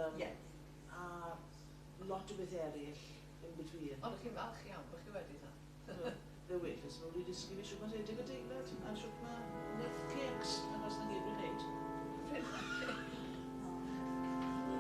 A lot o beth eraill in between. Ond chi'n falch iawn bod chi wedi dda. Fe well, os nhw wedi dysgu fi shwt mae rhedeg adeilad a shwt mae wneud cakes, achos na gyd dwi'n neud.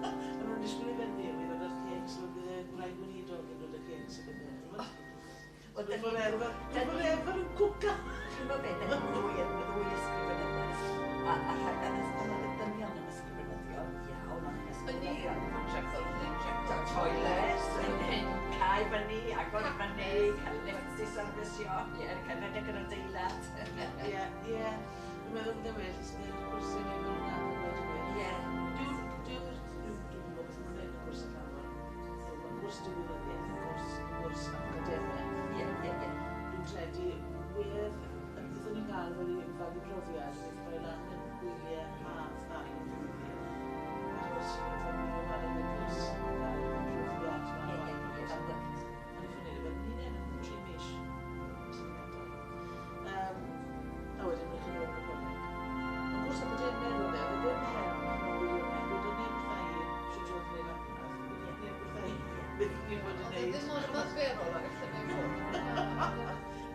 A nhw'n disgwyl i fyny, a mi ddod â'r cakes, a bydd y gwraig gweinidog yn dod â cakes a bethau. Wel, Dwi'n forever, dwi'n forever yn cwca. Chi'n gwybod beth, da ni'n ddwy ysgrifenyddes. A oedd y dynion yn ysgrifenyddion, iawn, ond yn Yn ni ysgrifenyddion. contract o'n ni'n Toilet, cau fyny, agor fyny, cael lifts i servisio, ie, cael rhedeg yr adeilad. Ie, ie. Dwi'n meddwl bydd e'n well os bydd y cwrs yn ei fel yna, yn gweud y gwir. Ie. Dwi'n gwybod beth yw'n gwneud y cwrs allanol. Mae cwrs diwinyddiaeth yn cwrs academaidd. Ie, ie, ie. Dwi'n credu wedd y beth o'n i'n gael fel i fagu profiad, wedd rhoi lan yn gwyliau haf ail flwyddyn. Achos oedd o'n mynd o'n yn y cwrs gael profiad. Ie, ie, ie. A o'n i'n ffynnu fel ni'n yn 3 mis. Sy'n gadael. A wedyn mi chi'n ôl yn y coleg. Ond cwrs academaidd oedd e, oedd e ddim hen mewn gwirionedd, oedd e neb wrtha i shwt oedd wneud adnodd, oedd e neb wrtha i beth o'n i'n fod yn Oedd e neud. ddim mor ymarferol ag allai fe fod.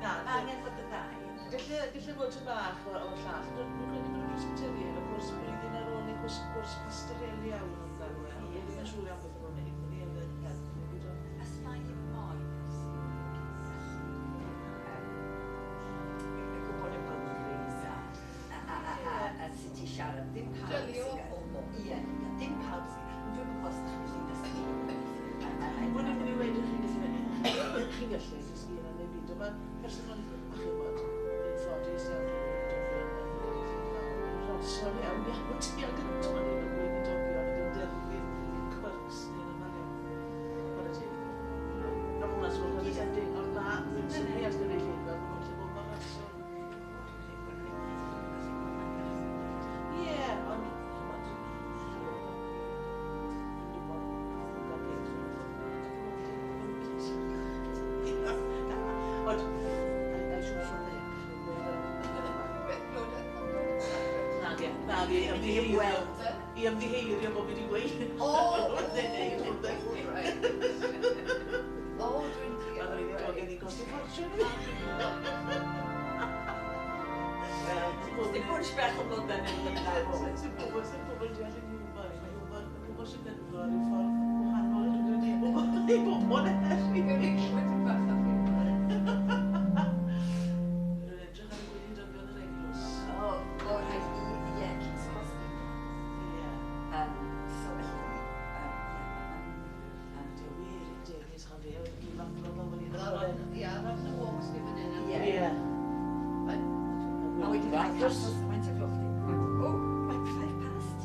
Na, Mae angen fod y ddau. Gallai fod tipyn bach o'r llall. Dwi'n credu bod y Presbyterian, y cwrs blwyddyn ar ôl neu cwrs pastorel iawn yn galw e. Ond ddim yn siŵr iawn beth o'n nhw'n neud. O'n i yn y help. Os mae moyn gwybod y boundaries a sut i siarad, ddim pawb Delio sy'n â pobl. Ie, dim pawb sy'n... Dwi'n gwybod os ydych chi'n gallu dysgu. Wel, ni'n mynd i weud chi'n gallu chi'n gallu dysgu hynna neu byd. Mae person yn, a chi'n gwybod, yn ffodus iawn chi'n gweinidogion yn rhosol iawn iawn tuag ato ni fel gweinidogion ac yn derbyn quirks ni'n yma iawn. Chwarae teg. A ma' hwnna'n sôn condescending, ond ma' dwi'n synnu at gynulleidfa bod nhw'n gallu bod mor rasol. Ie, ond ch'mod, dwi'n gwybod gael cakes Ond, a siŵr siŵr neb, Beth blodau? Nage, nage, ymddiheurio. I ymddiheurio bod fi wedi gweud. O, Neu neu rhywbeth. reit. O, dwi'n Mae'n deall. rhaid i gen i gosti ffortiwn. Dim bwys bach o blodau yn mynd yn Sy'n pobl, sy'n pobl deall yn hiwmor. Mae hiwmor, mae pobl sy'n gynfro ar ei ffordd gwahanol dwi'n credu i bobl eraill. Dwi'n tipyn bach o hiwmor. Dwi'n edrych ar y gweinidogion yr eglwys. O, o, rhaid i, ie, King's Crosby. Ie. So felly, ie, Dewi, Eric Davies, chan fe, oedd yn cyfadrodd fel o'n i'n y coleg. Ie, ar y walks ni fan hyn. Ie. Ie. A wedyn rhaid castle, faint o gloch di? O, mae'n 5 past.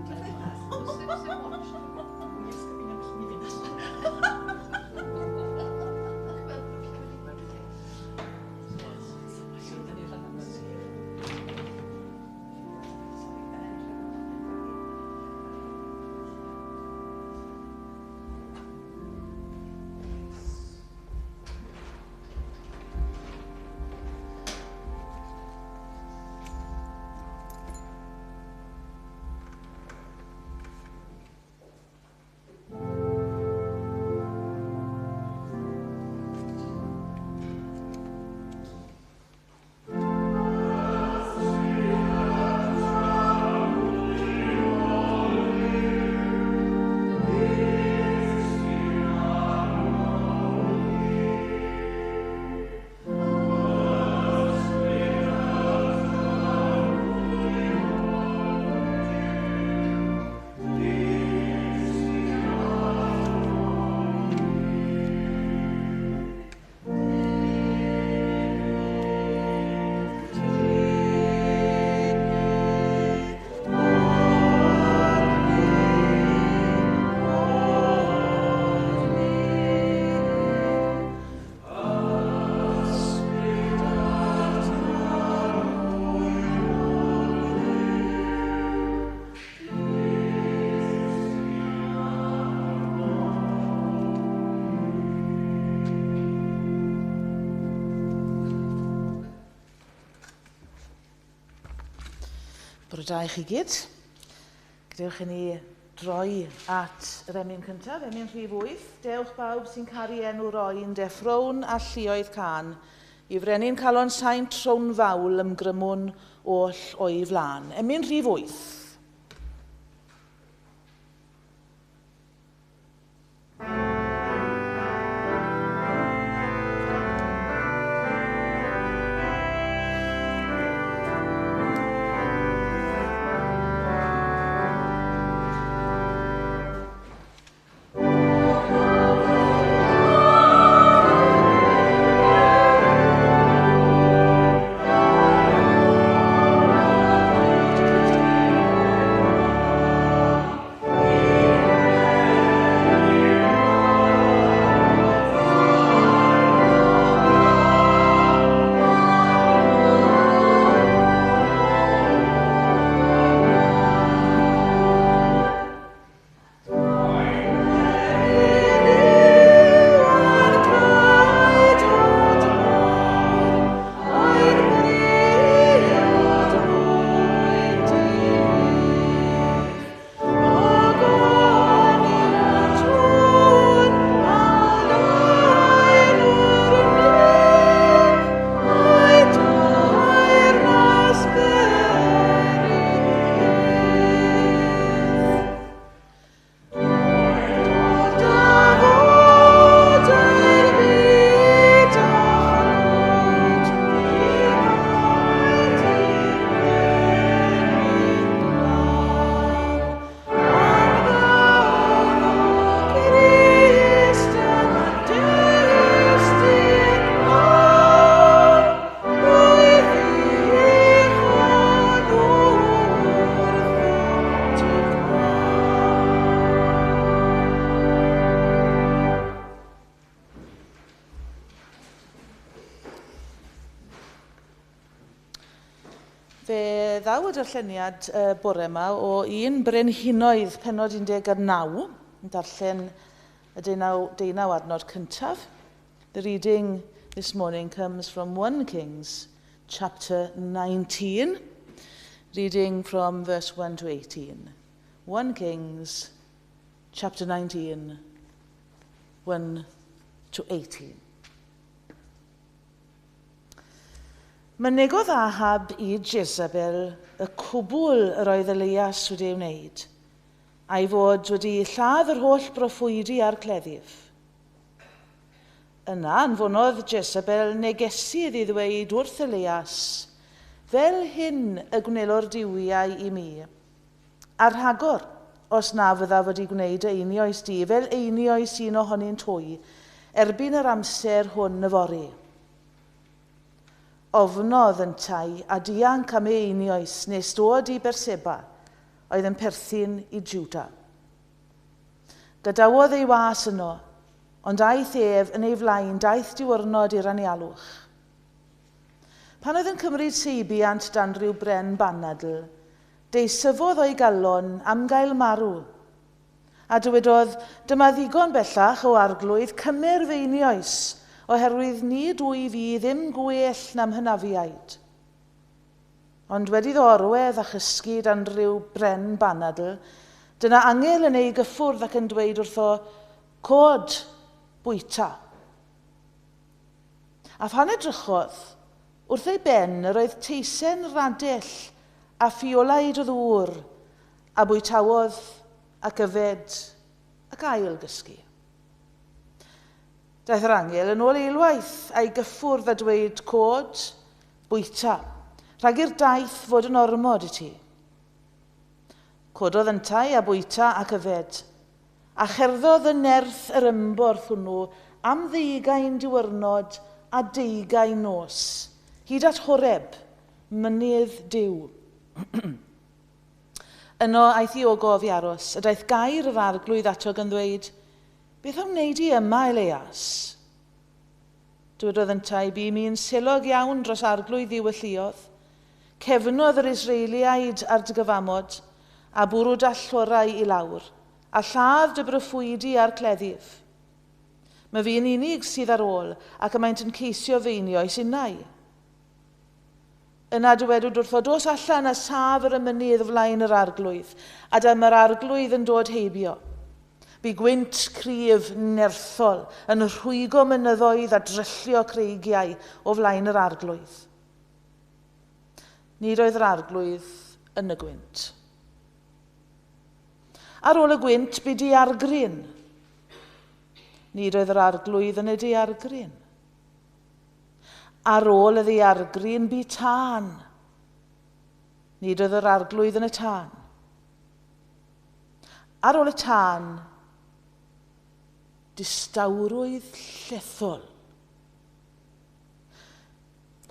Di 5 past? Sim sim watch. O, yes, gofyn am i fynd allan. Wel, wedi bod yn Bore da i chi gyd. Gadewch i ni droi at yr emyn cyntaf, emyn rhif 8. Dewch bawb sy'n caru enw roi'n deffrown a lluoedd can, i frenin calon saint trown fawl ymgrymwn oll o'i flan. Emyn rhif 8. Fe ddaw y darlleniad bore yma o un brenhinoedd penod 19, yn darllen y deunaw adnod cyntaf. The reading this morning comes from 1 Kings chapter 19, reading from verse 1 to 18. 1 Kings chapter 19, 1 to 18. Mynegodd Ahab i Jezebel y cwbl yr oedd Elias wedi ei wneud, a'i fod wedi lladd yr holl broffwydi a'r cleddyf. Yna anfonodd Jezebel negesydd i ddweud wrth Elias, fel hyn y gwnelo'r duwiau i mi, a rhagor, os na fyddaf wedi gwneud y einioes di, fel einioes un ohonynt hwy, erbyn yr amser hwn yfory. Ofnodd yntau a dianc am ei einioes nes dod i Berseba, oedd yn perthyn i Juda. Gadawodd ei was yno, ond aeth ef yn ei flaen daith diwrnod i'r anialwch. Pan oedd yn cymryd seibiant dan ryw bren banadl, deisyfodd o'i galon am gael marw. A dywedodd, dyma ddigon bellach o arglwydd, cymer fy einioes, oherwydd nid wyf fi ddim gwell na'm hynafiaid. Ond wedi iddo orwedd a chysgu dan ryw bren banadl, dyna angel yn ei gyffwrdd ac yn dweud wrtho, cod, bwyta. A phan edrychodd, wrth ei ben yr oedd teisen radell a ffiolaid o ddŵr, a bwytawodd ac yfed ac ail gysgu. Daeth yr angel yn ôl eilwaith a'i gyffwrdd a dweud, cod, bwyta, rhag i'r daith fod yn ormod i ti. Cododd yntau a bwyta ac yfed, a cherddodd y nerth yr ymborth hwnnw am 20 diwrnod a 20 nos, hyd at Horeb, mynydd Duw. Yno aeth i ogof i aros, a daeth gair yr arglwydd ato gan ddweud, beth am wneud i yma, Elias? Dywedodd yntau, bu mi'n selog iawn dros arglwydd ddiwylluodd. Cefnodd yr Israeliaid ar dy gyfamod, a bwrw dallorau i lawr, a lladd dy broffwydi a'r cleddyf. Mae fi'n unig sydd ar ôl, ac y maent yn ceisio fy einioes innau. Yna dywedwyd wrtho, dos allan a saf ar y mynydd o flaen yr arglwydd, a dyma'r arglwydd yn dod heibio. Bu gwynt cryf nerthol yn rhwygo mynyddoedd a dryllio creigiau o flaen yr arglwydd. Nid oedd yr arglwydd yn y gwynt. Ar ôl y gwynt bu daeargryn. Nid oedd yr arglwydd yn y daeargryn. Ar ôl y ddaeargryn bu tân. Nid oedd yr arglwydd yn y tân. Ar ôl y tân, distawrwydd llethol.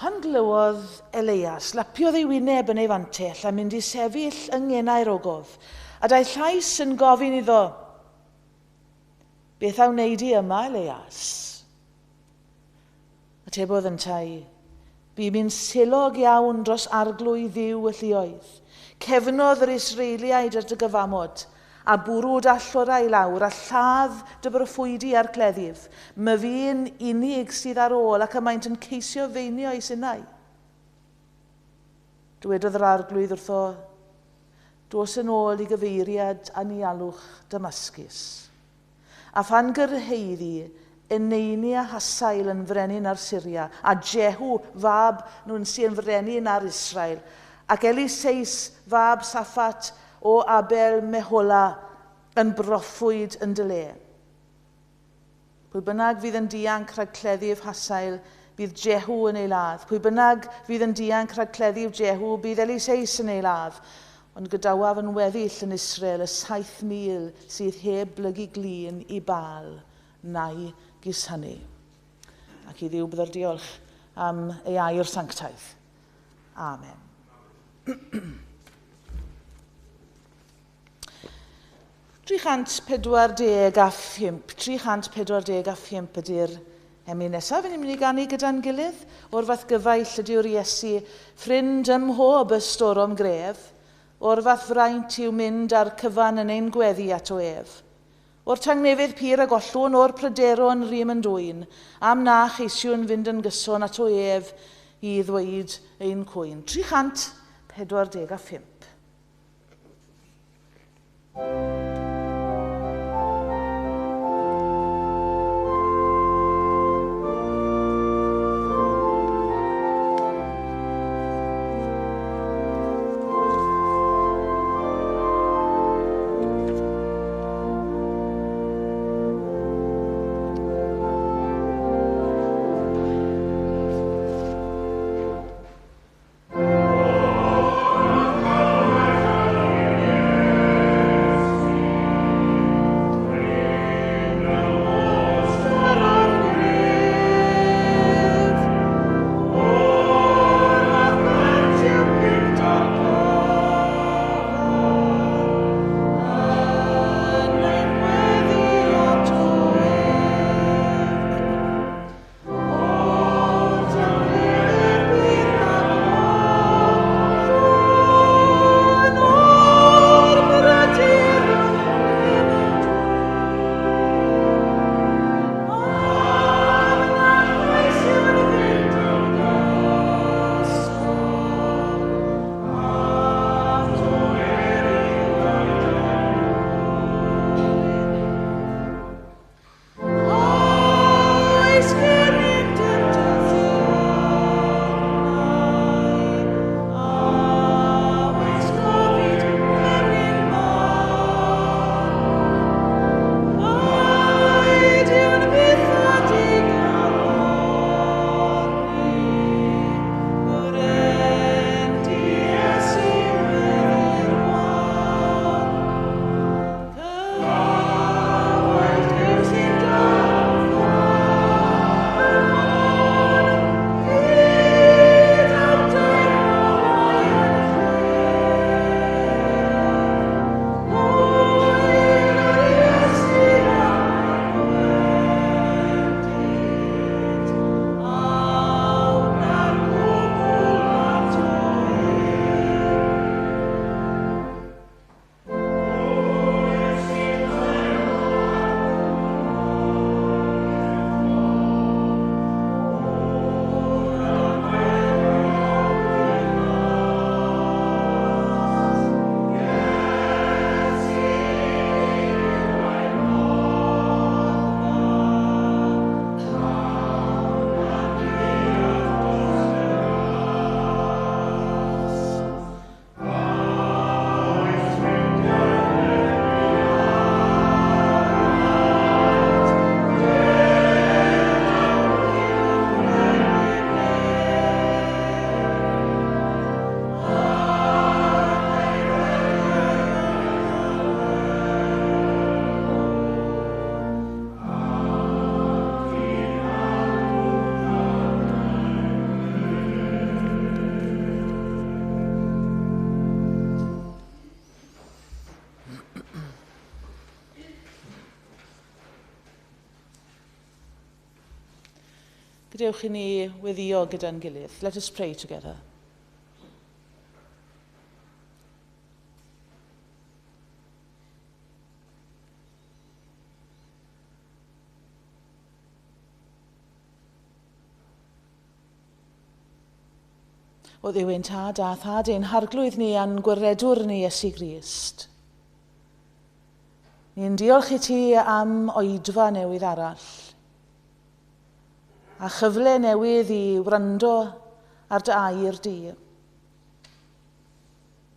Pan glywodd Elias, lapiodd ei wyneb yn ei fantell a mynd i sefyll yng ngenau'r ogof, a daeth llais yn gofyn iddo, beth a wneud i yma, Elias? Atebodd yntau, bu mi'n selog iawn dros arglwydd Dduw y lluoedd. Cefnodd yr Israeliaid ar dy gyfamod, a bwrw dy allorau lawr, a lladd dy broffwydi a'r cleddyf. Myfi'n unig sydd ar ôl ac y maent yn ceisio feinio i synau. Dywedodd yr arglwydd wrtho, dos yn ôl i gyfeiriad anialwch Damascus. A phan gyrhaeddi, eneinia Hasael yn frenin ar Syria, a Jehu fab Nimsi yn frenin ar Israel, ac Eliseus fab Saffat o Abel Mehola yn broffwyd yn dy le. Pwy bynnag fydd yn dianc rhag cleddyf Hasael, bydd Jehu yn ei ladd. Pwy bynnag fydd yn dianc rhag cleddyf Jehu, bydd Eliseus yn ei ladd. Ond gadawaf yn weddill yn Israel y 7,000 sydd heb blygu glin i Baal na'i gusanu. Ac i Dduw byddo'r diolch am ei air sanctaidd. Amen. 345, 345 ydy'r emyn nesaf. Ni'n mynd i ganu gyda'n gilydd. O'r fath gyfaill ydyw'r Iesu, ffrind ym mhob ystorom gref, o'r fath fraint yw mynd â'r cyfan yn ein gweddi ato ef. O'r tangnefedd pur a gollwn, o'r pryderon rym yn dwyn, am na cheisiwn fynd yn gyson ato ef i ddweud ein cwyn. 345. Oh, Gadewch i ni weddio gyda'n gilydd. Let us pray together. O Dduw ein tad a thad ein harglwydd ni a'n gwaredwr ni Iesu Grist. Ni'n diolch i ti am oedfa newydd arall a chyfle newydd i wrando ar dy air di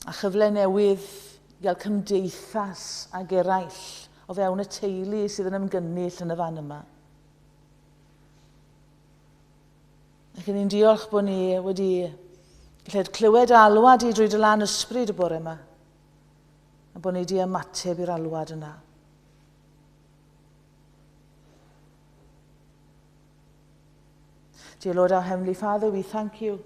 a chyfle newydd i gael cymdeithas ag eraill o fewn y teulu sydd yn ymgynnull yn y fan yma. Ac ni'n diolch bod ni wedi gallu clywed alwad i drwy dy lan ysbryd y bore yma. A bod ni wedi ymateb i'r alwad yna. Dear Lord, our Heavenly Father, we thank you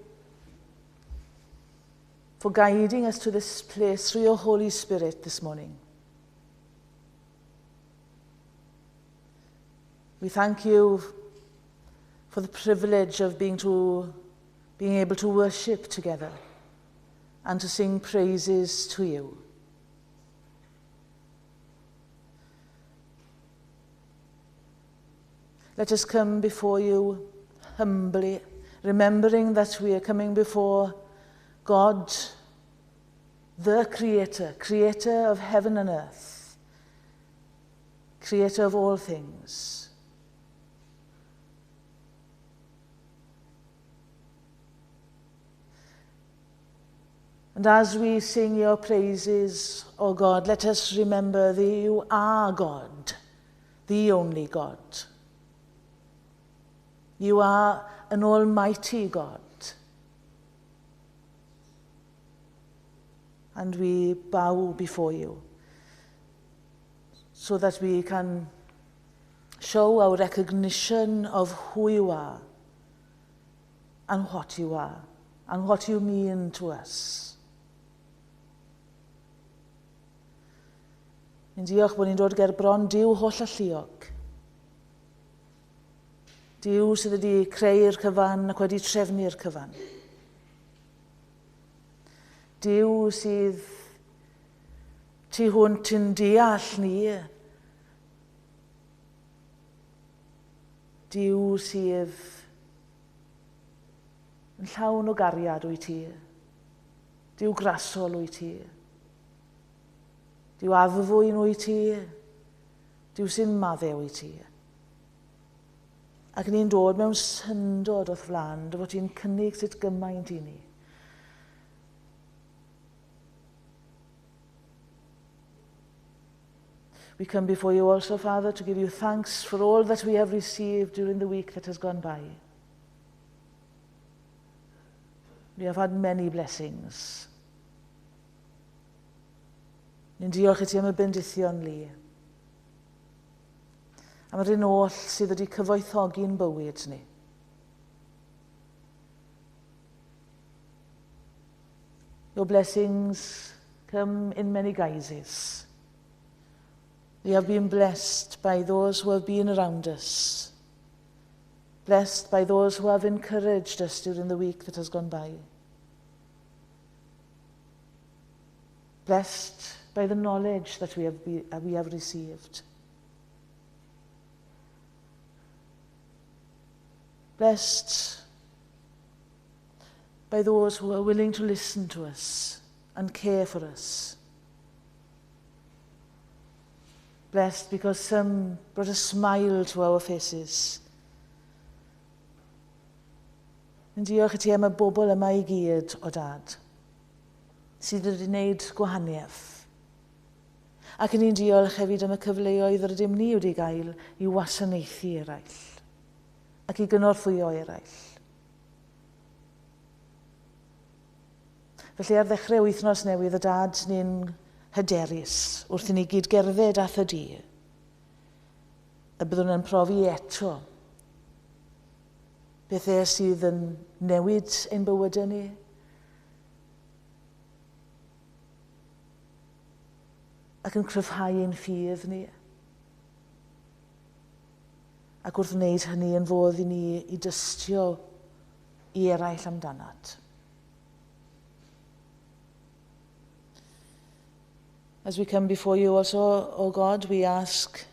for guiding us to this place through your Holy Spirit this morning. We thank you for the privilege of being able to worship together and to sing praises to you. Let us come before you humbly, remembering that we are coming before God, the Creator, Creator of heaven and earth, Creator of all things. And as we sing your praises, O God, let us remember that you are God, the only God. You are an almighty God. And we bow before you so that we can show our recognition of who you are and what you are and what you mean to us. Ni'n diolch bod ni'n dod ger bron Duw holl alluog. Duw sydd wedi creu'r cyfan ac wedi trefnu'r cyfan. Duw sydd tu hwnt yn deall ni. Duw sydd yn llawn o gariad wyt ti. Duw grasol wyt ti. Duw addfwyn wyt ti. Duw sy'n maddau wyt ti. Ac ni'n dod mewn syndod o'th flaen, dy fod ti'n cynnig sut gymaint i ni. We come before you also, Father, to give you thanks for all that we have received during the week that has gone by. We have had many blessings. Ni'n diolch i ti am y bendithion lu. Am yr un oll sydd wedi cyfoethogi'n bywyd ni. Your blessings come in many guises. We have been blessed by those who have been around us. Blessed by those who have encouraged us during the week that has gone by. Blessed by the knowledge that we have received. Blessed by those who are willing to listen to us and care for us. Blessed because some brought a smile to our faces. Yn diolch i ti am y bobl yma i gyd o dad, sydd wedi gwneud gwahaniaeth. Ac yn ni'n diolch hefyd am y cyfleoedd rydym ni wedi gael i wasanaethu eraill ac i gynorthwyo eraill. Felly ar ddechrau wythnos newydd y dad ni'n hyderus wrth i ni gyd gerdded at y di, y byddwn yn profi eto bethau sydd yn newid ein bywydau ni, ac yn cryfhau ein ffydd ni, Ac wrth wneud hynny yn fodd i ni i dystio i eraill amdanat. As we come before you also, O God, we ask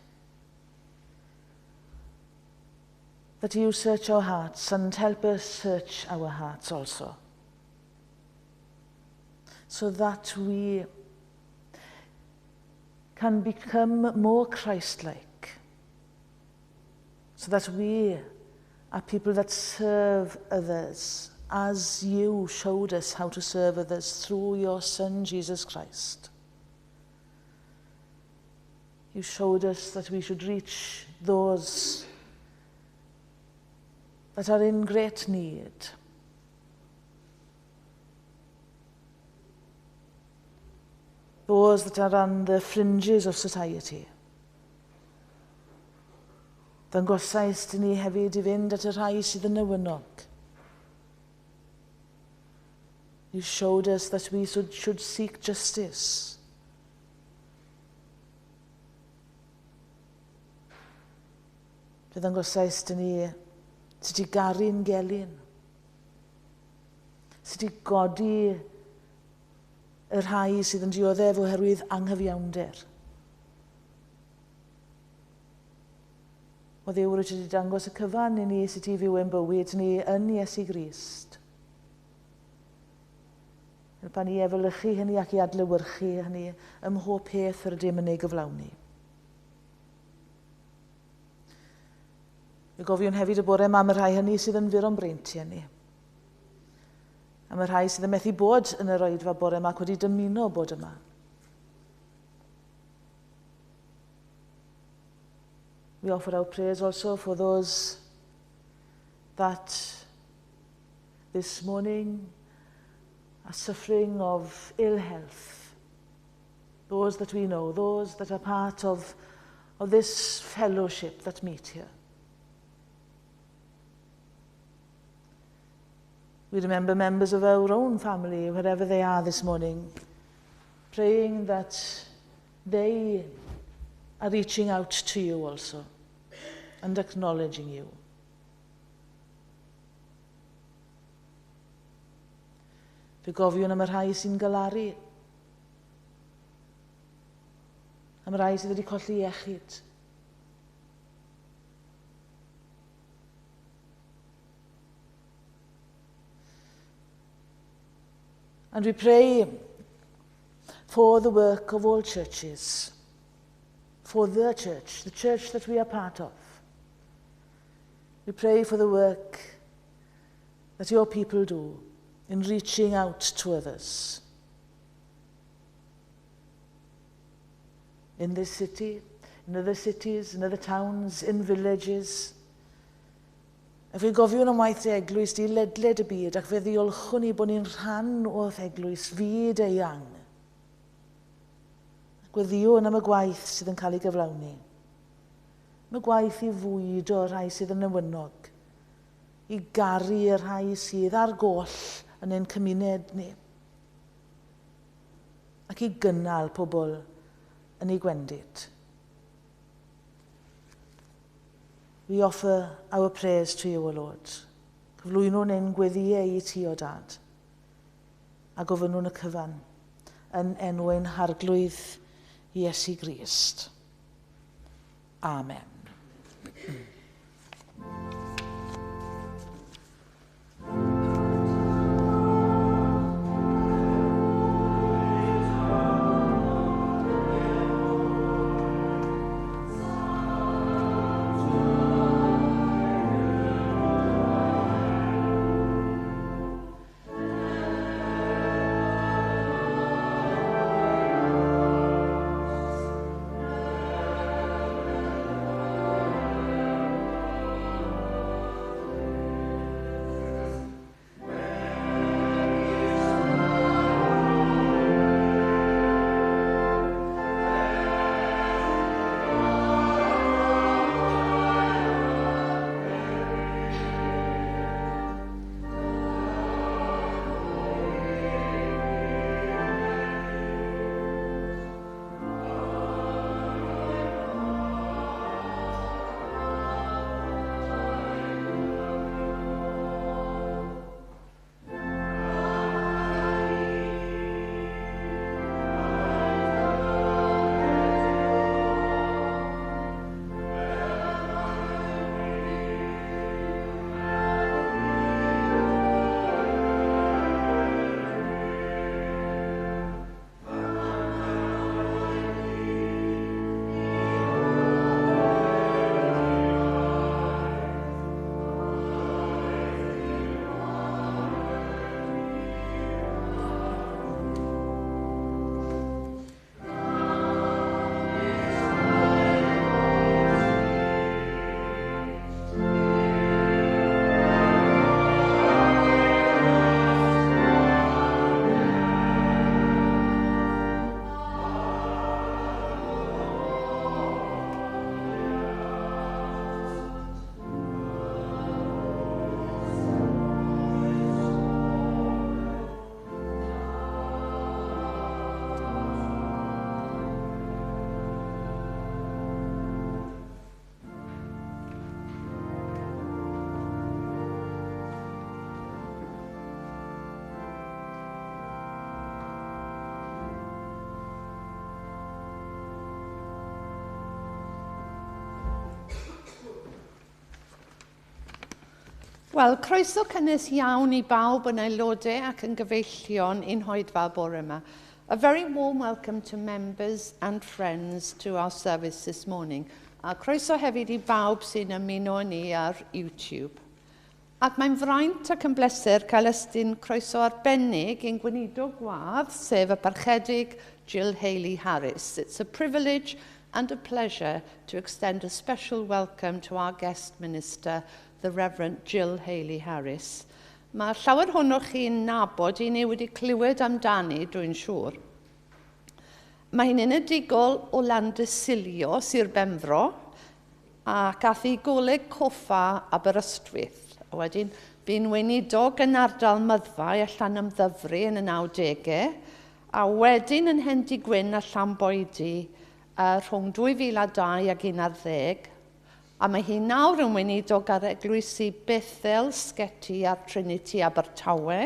that you search our hearts and help us search our hearts also, so that we can become more Christ-like, so that we are people that serve others as you showed us how to serve others through your Son, Jesus Christ. You showed us that we should reach those that are in great need. Those that are on the fringes of society. Ddangosaist ni hefyd i fynd at y rhai sydd yn newynog. You showed us that we should seek justice. Fe ddangosaist ni sut i garu'n gelyn, sut i godi y rhai sydd yn dioddef oherwydd anghyfiawnder. O Dduw, rwyt ti wedi dangos y cyfan i ni sut i fyw ein bywyd ni yn Iesu Grist. Helpa ni efelychu hynny ac i adlewyrchu hynny ym mhob peth yr ydym yn ei gyflawni. Fe gofiwn hefyd y bore yma am y rhai hynny sydd yn fyr o'n breintiau ni. Am y rhai sydd yn methu bod yn yr oedfa bore yma ac wedi dymuno bod yma. We offer our prayers also for those that this morning are suffering of ill health. Those that we know, those that are part of this fellowship that meet here. We remember members of our own family, wherever they are this morning, praying that they are reaching out to you also and acknowledging you. Fe gofiwn am y rhai sy'n galaru, am y rhai sydd wedi colli iechyd. And we pray for the work of all churches, for the church that we are part of. We pray for the work that your people do in reaching out to others. In this city, in other cities, in other towns, in villages. A fe gofiwn am waith dy eglwys di ledled y byd, ac fe ddiolchwn ni bod ni'n rhan o'r eglwys fyd eang. Gweddïwn am y gwaith sydd yn cael ei gyflawni. Am y gwaith i fwydo rhai sydd yn newynog, i garu y rhai sydd ar goll yn ein cymuned ni, ac i gynnal pobl yn ei gwendid. We offer our prayers to you, O Lord. Cyflwynwn ein gweddïau i ti, o Dad, a gofynnwn y cyfan yn enw ein Harglwydd Iesu Grist. Amen. Wel, croeso cynnes iawn i bawb yn aelodau ac yn gyfeillion i'n hoedfa bore yma. A very warm welcome to members and friends to our service this morning. A croeso hefyd i bawb sy'n ymuno â ni ar YouTube. Ac mae'n fraint ac yn bleser cael estyn croeso arbennig i'n gweinidog gwadd, sef y Parchedig Jill Haley Harris. It's a privilege and a pleasure to extend a special welcome to our guest minister, the Reverend Jill Haley Harris. Mae llawer ohonoch chi'n nabod hi neu wedi clywed amdani, dwi'n siŵr. Mae hi'n enedigol o Landysilio, Sir Benfro, ac ath i Goleg Coffa Aberystwyth. A wedyn bu'n weinidog yn ardal Myddfai a Llanymddyfri yn y 90au, a wedyn yn Hendy-gwyn a Llanboidy rhwng 2002 ac 11, a mae hi nawr yn weinidog ar eglwysi Bethel, Sgeti a'r Trinity Abertawe,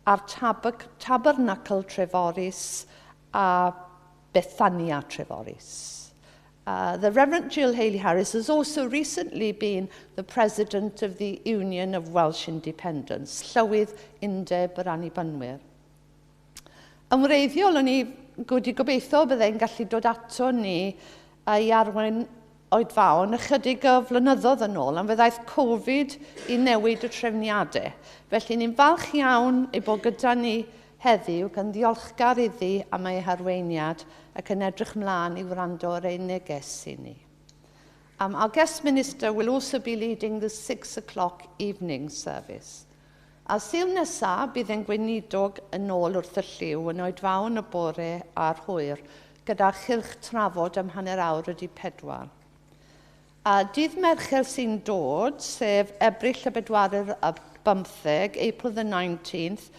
a'r Tabernacl Treforys a Bethania Treforys. The Reverend Jill Haley Harris has also recently been the president of the Union of Welsh Independents, Llywydd Undeb yr Annibynwyr. Yn wreiddiol, o'n i wedi gobeithio byddai'n gallu dod ato ni i arwain oedfaon ychydig o flynyddoedd yn ôl, ond fe ddaeth Covid i newid y trefniadau. Felly ni'n falch iawn ei bod gyda ni heddiw, gan ddiolchgar iddi am ei harweiniad ac yn edrych mlaen i wrando ar ei neges i ni. Our guest minister will also be leading the 6 o'clock evening service. A Sul nesaf, bydd ein gweinidog yn ôl wrth y llyw yn oedfaon y bore a'r hwyr, gyda chylch trafod am 4:30. A dydd Mercher sy'n dod, sef Ebrill y 24, April the 19th,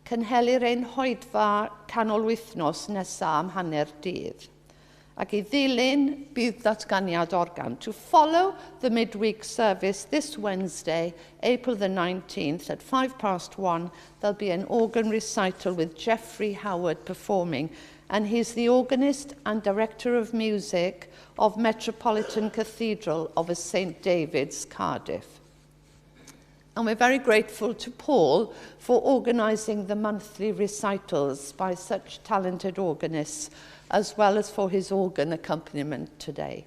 cynhelir ein hoedfa canol wythnos nesaf am hanner dydd. Ac i ddilyn bydd datganiad organ. To follow the midweek service this Wednesday, April the 19th at 1:05, there'll be an organ recital with Jeffrey Howard performing. And he's the organist and director of music of Metropolitan Cathedral of St David's, Cardiff. And we're very grateful to Paul for organising the monthly recitals by such talented organists, as well as for his organ accompaniment today.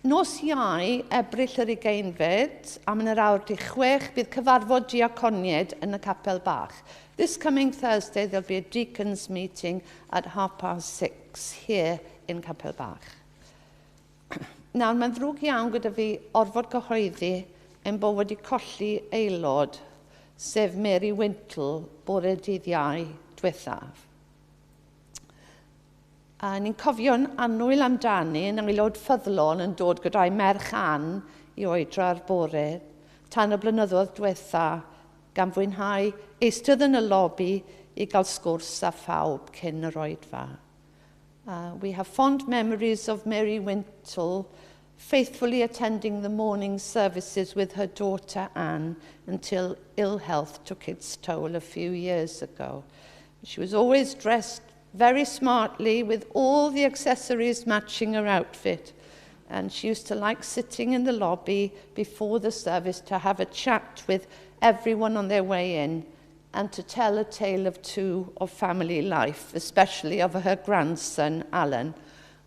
Nos Iau, Ebrill yr 20fed, am 5:30, bydd cyfarfod diaconiaid yn y capel bach. This coming Thursday, there'll be a deacons meeting at 6:30 here in Capel Bach. Nawr, mae'n ddrwg iawn gyda fi orfod cyhoeddi ein bod wedi colli aelod, sef Mary Wintle, bore dydd Iau diwethaf. A ni'n cofio'n annwyl amdani yn aelod ffyddlon yn dod gyda'i merch Ann i oedfa'r bore tan y blynyddoedd diwetha gan fwynhau eistedd yn y lobi i gael sgwrs â phawb cyn yr oedfa. We have fond memories of Mary Wintle faithfully attending the morning services with her daughter Anne until ill health took its toll a few years ago. She was always dressed very smartly with all the accessories matching her outfit. And she used to like sitting in the lobby before the service to have a chat with everyone on their way in and to tell a tale of two of family life, especially of her grandson, Alan,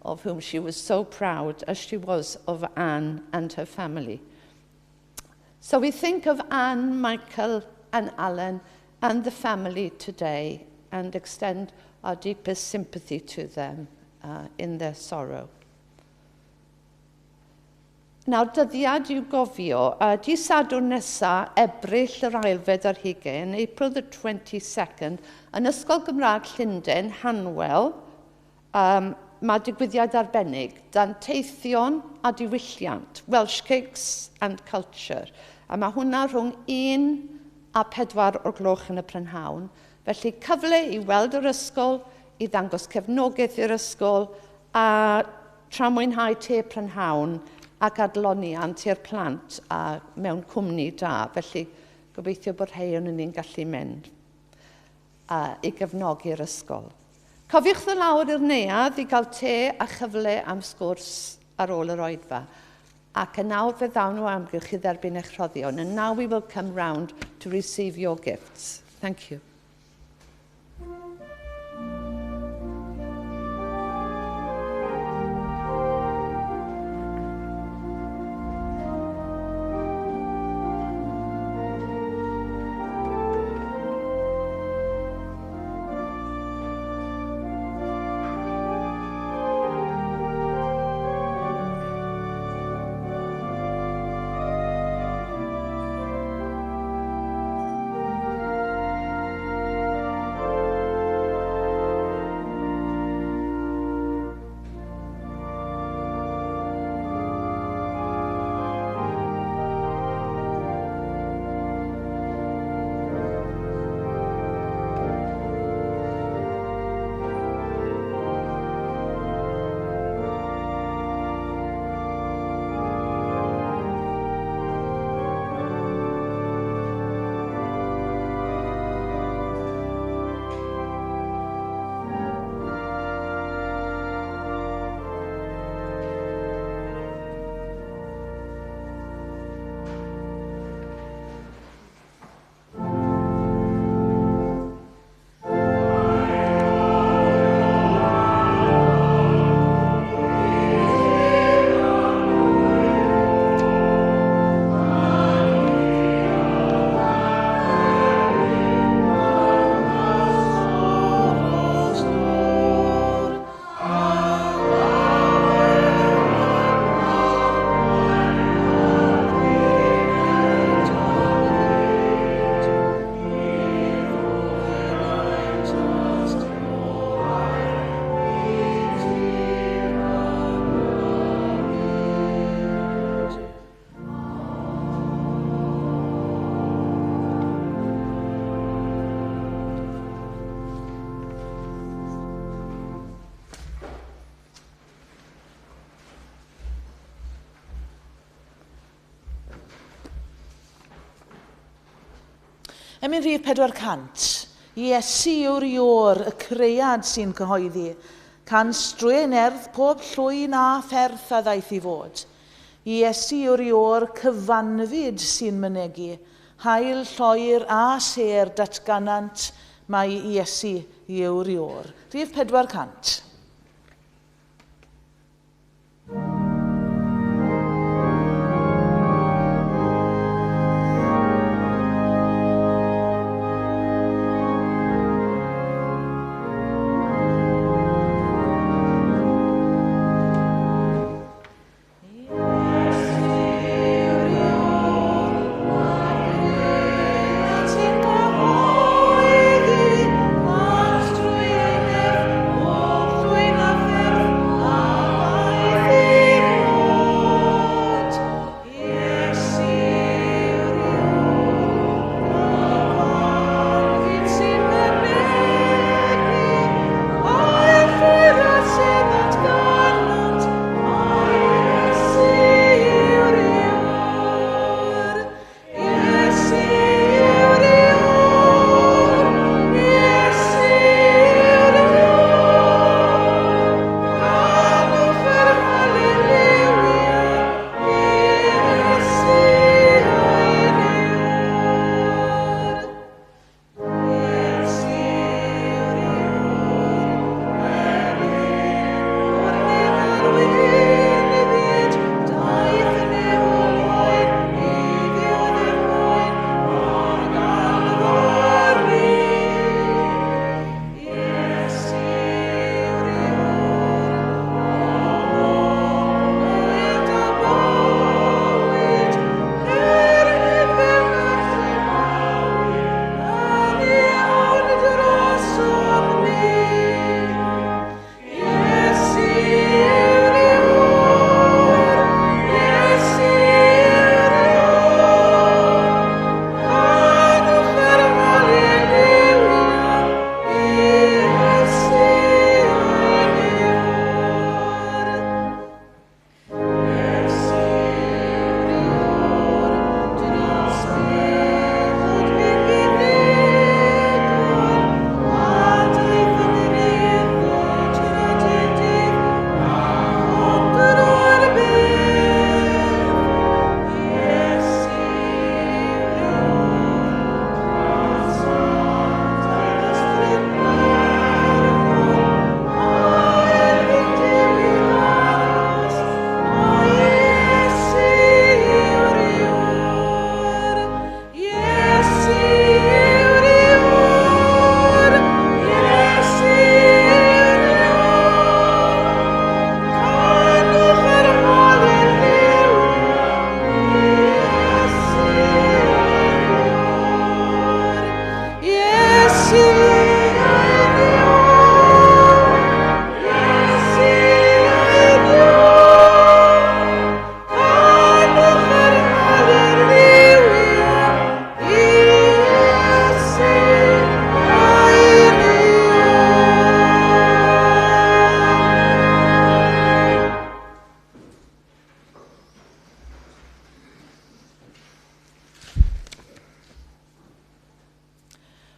of whom she was so proud, as she was of Anne and her family. So we think of Anne, Michael, and Alan and the family today and extend our deepest sympathy to them in their sorrow. Nawr, dyddiad i'w gofio, dydd Sadwrn nesa, Ebrill yr 22, April the 22nd, yn Ysgol Gymraeg Llundain, Hanwell, mae digwyddiad arbennig, danteithion a diwylliant, Welsh Cakes and Culture. A mae hwnna rhwng 1 a 4 o'r gloch yn y prynhawn. Felly cyfle i weld yr ysgol, i ddangos cefnogaeth i'r ysgol, a tra mwynhau te prynhawn ac adloniant i'r plant a mewn cwmni da. Felly gobeithio bod rhai o'n ni'n gallu mynd i gefnogi'r ysgol. Cofiwch ddod lawr i'r neuadd i gael te a chyfle am sgwrs ar ôl yr oedfa. Ac yn awr fe ddawn o amgylch i dderbyn eich rhoddion. And now we will come round to receive your gifts. Thank you. Emyn rhif 400. Iesu yw'r Iôr, y cread sy'n cyhoeddi. Cans drwy ei nerth pob llwyn a pherth a ddaeth i fod. Iesu yw'r Iôr cyfanfyd sy'n mynegi. Haul, lloer a sêr datganant mai Iesu yw'r Iôr. Rhif 400.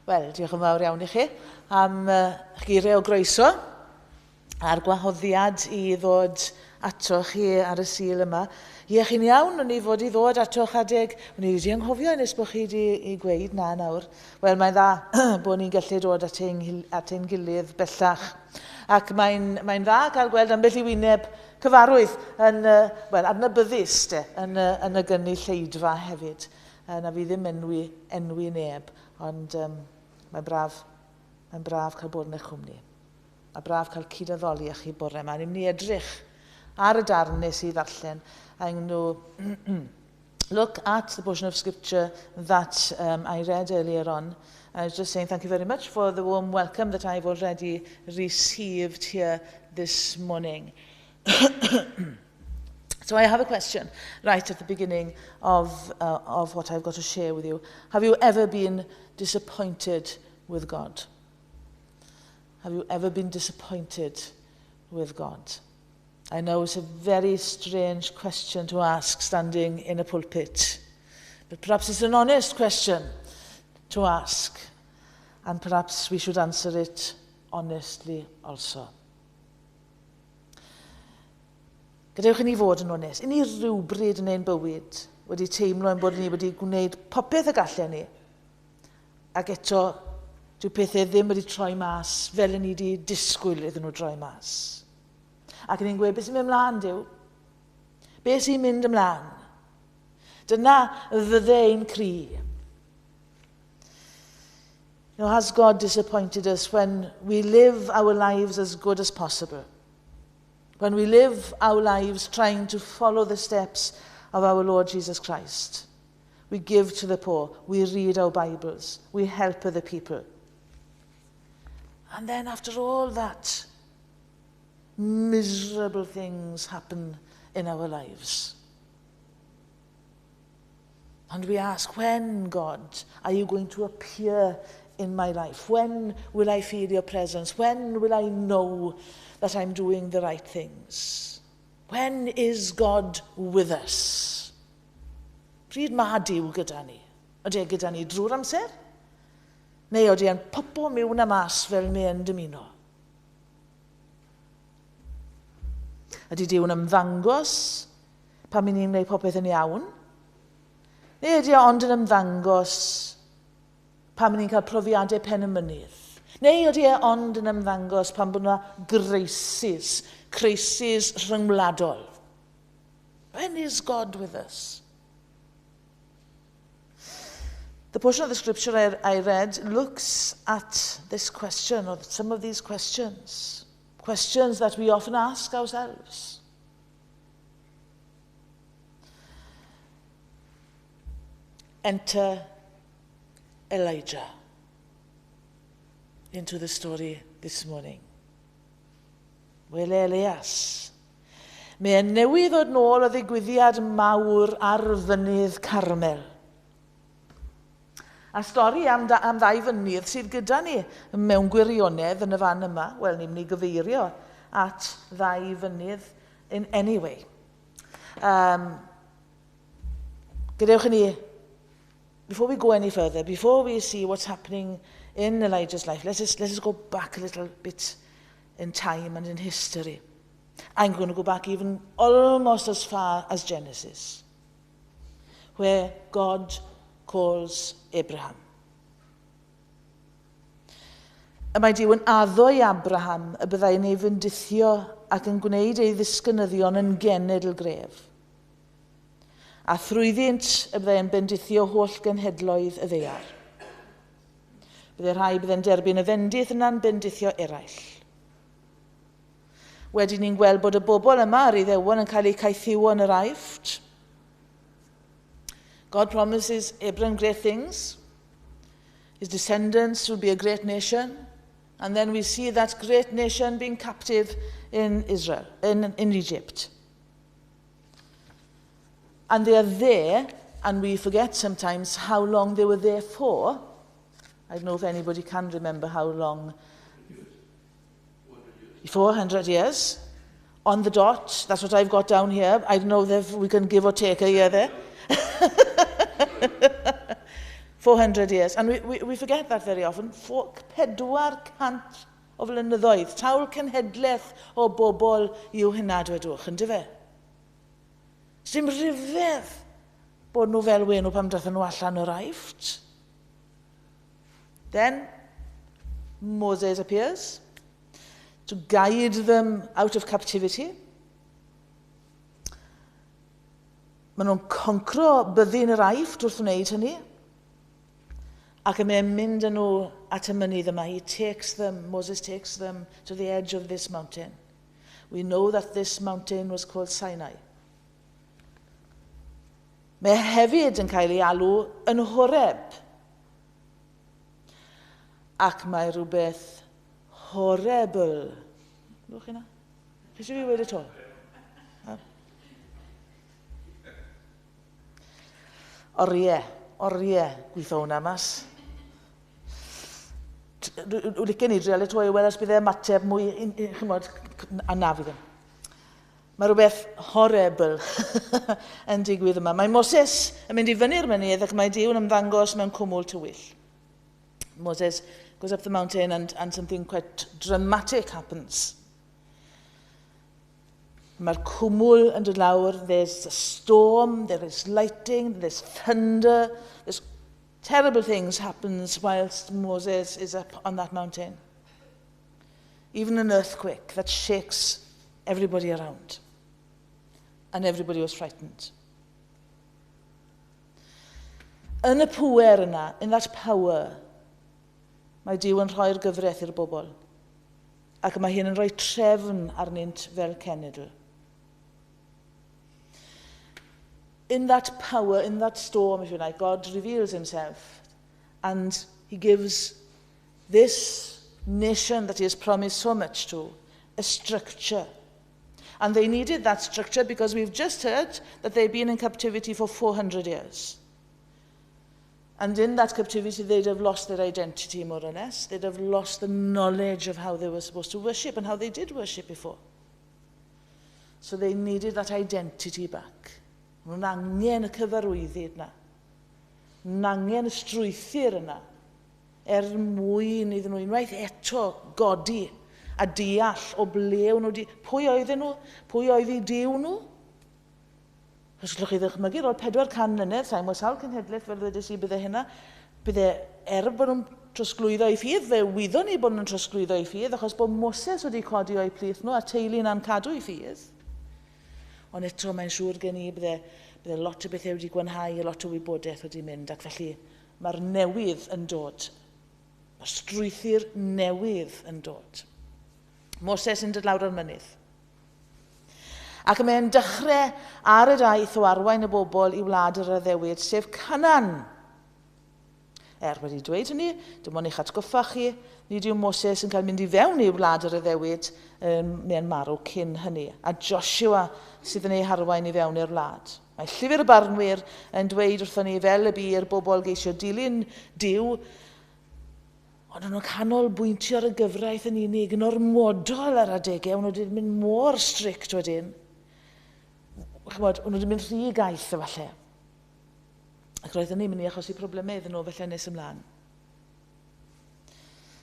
Wel, diolch yn fawr iawn i chi am eich geiriau o groeso a'r gwahoddiad i ddod atoch chi ar y Sul yma. Ie, chi'n iawn, o'n i fod i ddod atoch adeg, o'n i wedi anghofio nes bod chi wedi i gweud na nawr. Wel, mae'n dda bod ni'n gallu dod at ein gilydd bellach. Ac mae'n dda cael gweld ambell i wyneb cyfarwydd yn, wel, adnabyddus de, yn y gynulleidfa hefyd. Na fi ddim enwi neb, ond mae'n braf cael bod yn eich cwmni. A braf cael cydaddoli â chi bore yma. Ni'n mynd i edrych ar y darn nes i ddarllen. I'm going to look at the portion of scripture that I read earlier on. I was just saying thank you very much for the warm welcome that I've already received here this morning. So I have a question right at the beginning of what I've got to share with you. Have you ever been disappointed with God? Have you ever been disappointed with God? I know it's a very strange question to ask standing in a pulpit, but perhaps it's an honest question to ask, and perhaps we should answer it honestly also. Gadewch i ni fod yn onest. I ni rhywbryd yn ein bywyd wedi teimlo ein bod ni wedi gwneud popeth y gallen ni, ac eto dyw pethau ddim wedi troi mas fel ni wedi disgwyl iddyn nhw droi mas. Ac ni'n gweud, beth sy'n mynd ymlaen, Duw? Beth sy'n mynd ymlaen? Dyna fydde ein cri. You know, has God disappointed us when we live our lives as good as possible? When we live our lives trying to follow the steps of our Lord Jesus Christ? We give to the poor, we read our Bibles, we help other people. And then after all that, miserable things happen in our lives. And we ask, when, God, are you going to appear in my life? When will I feel your presence? When will I know that I'm doing the right things? When is God with us? Pryd mae Duw gyda ni? Ydy e gyda ni drwy'r amser? Neu ydy e'n popo mewn a mas fel mae e'n dymuno? Ydy Duw yn ymddangos pan ni'n gwneud popeth yn iawn? Neu ydy e ond yn ymddangos pan ni'n cael profiadau pen y mynydd? Neu ydy e ond yn ymddangos pan bod yna crisis rhyngwladol? When is God with us? The portion of the scripture I read looks at this question, or some of these questions. Questions that we often ask ourselves. Enter Elijah into the story this morning. Wel, Elias. Mae e'n newydd ddod nôl o ddigwyddiad mawr ar fynydd Carmel. A stori am ddau fynydd sydd gyda ni mewn gwirionedd yn y fan yma. Wel, ni'n mynd i gyfeirio at ddau fynydd in any way. Gadewch i ni, before we go any further, before we see what's happening in Elijah's life, let us go back a little bit in time and in history. I'm going to go back even almost as far as Genesis, where God calls Abraham. Y mae Duw yn addo i Abraham y byddai'n ei fendithio ac yn gwneud ei ddisgynyddion yn genedl gref. A thrwyddynt y byddai'n bendithio holl genhedloedd y ddaear. Byddai rhai byddai'n derbyn y fendith yna'n bendithio eraill. Wedyn ni'n gweld bod y bobl yma ar Iddewon yn cael eu caethiwo yn yr Aifft. God promises Abraham great things. His descendants will be a great nation. And then we see that great nation being captive in Israel, in Egypt. And they are there, and we forget sometimes how long they were there for. I don't know if anybody can remember how long. 400 years. On the dot, that's what I've got down here. I don't know if we can give or take a year there. 400 years. And we forget that very often. 400 o flynyddoedd. Sawl cenhedlaeth o bobl yw hynna, dwedwch, yn dyfe? Dim rhyfedd bod nhw fel wen nhw pam dathon nhw allan o'r Aifft. Then Moses appears to guide them out of captivity. Maen nhw'n concro byddin yr Aifft wrth wneud hynny. Ac mae'n mynd â nhw at y mynydd yma. He takes them, Moses takes them to the edge of this mountain. We know that this mountain was called Sinai. Mae hefyd yn cael ei alw yn Horeb. Ac mae rhywbeth horrible. Glywch chi na? Chi eisiau fi weud e 'to? Oriau, oriau gweithio hwnna mas. Licen i drial e 'to i weld os bydd e ymateb mwy, chymod, a na fi ddim. Mae rhywbeth horrible yn digwydd yma. Mae Moses yn mynd i fyny'r mynydd ac mae Duw yn ymddangos mewn cwmwl tywyll. Moses goes up the mountain and something quite dramatic happens. Mae'r cwmwl yn dod lawr, there's a storm, there is lightning, there's thunder, there's terrible things happens whilst Moses is up on that mountain. Even an earthquake that shakes everybody around. And everybody was frightened. Yn y pŵer yna, in that power, mae Duw yn rhoi'r gyfraith i'r bobl. Ac mae hyn yn rhoi trefn arnynt fel cenedl. In that power, in that storm, if you like, God reveals himself and he gives this nation that he has promised so much to a structure. And they needed that structure because we've just heard that they've been in captivity for 400 years. And in that captivity, they'd have lost their identity, more or less. They'd have lost the knowledge of how they were supposed to worship and how they did worship before. So they needed that identity back. Nhw'n angen y cyfarwyddyd yna. Nhw'n angen y strwythur yna. Er mwyn iddyn nhw unwaith eto godi a deall o ble o'n nhw di. Pwy oedden nhw? Pwy oedd eu Duw nhw? Os gallwch chi ddychmygu, ar ôl 400 mlynedd, sa'n gwybod sawl cenhedlaeth fel ddwedes i bydde hynna, bydde er bod nhw'n trosglwyddo i ffydd, fe wyddon ni bod nhw'n trosglwyddo i ffydd, achos bod Moses wedi codi o'i plith nhw a teulu na'n cadw i ffydd. Ond eto mae'n siŵr gen i bydde lot o bethau wedi gwanhau, a lot o wybodaeth wedi mynd, ac felly mae'r newydd yn dod. Mae'r strwythur newydd yn dod. Moses yn dod lawr o'r mynydd. Ac mae'n dechrau ar y daith o arwain y bobl i wlad yr addewid, sef Canaan. Er wedi dweud hynny, dim ond eich atgoffa chi, nid yw Moses yn cael mynd i fewn i wlad yr addewid, mae'n marw cyn hynny. A Joshua sydd yn ei harwain i fewn i'r wlad. Mae Llyfr y Barnwyr yn dweud wrthon ni fel y bu i'r bobl geisio dilyn Duw, ond o'n nhw'n canolbwyntio ar y gyfraith yn unig, yn ormodol ar adegau, o'n nhw wedi mynd mor strict wedyn. Chymod, o'n nhw wedi mynd rhy gaeth efallai. Ac roedd hynny'n mynd i achosi problemau iddyn nhw felly nes ymlaen.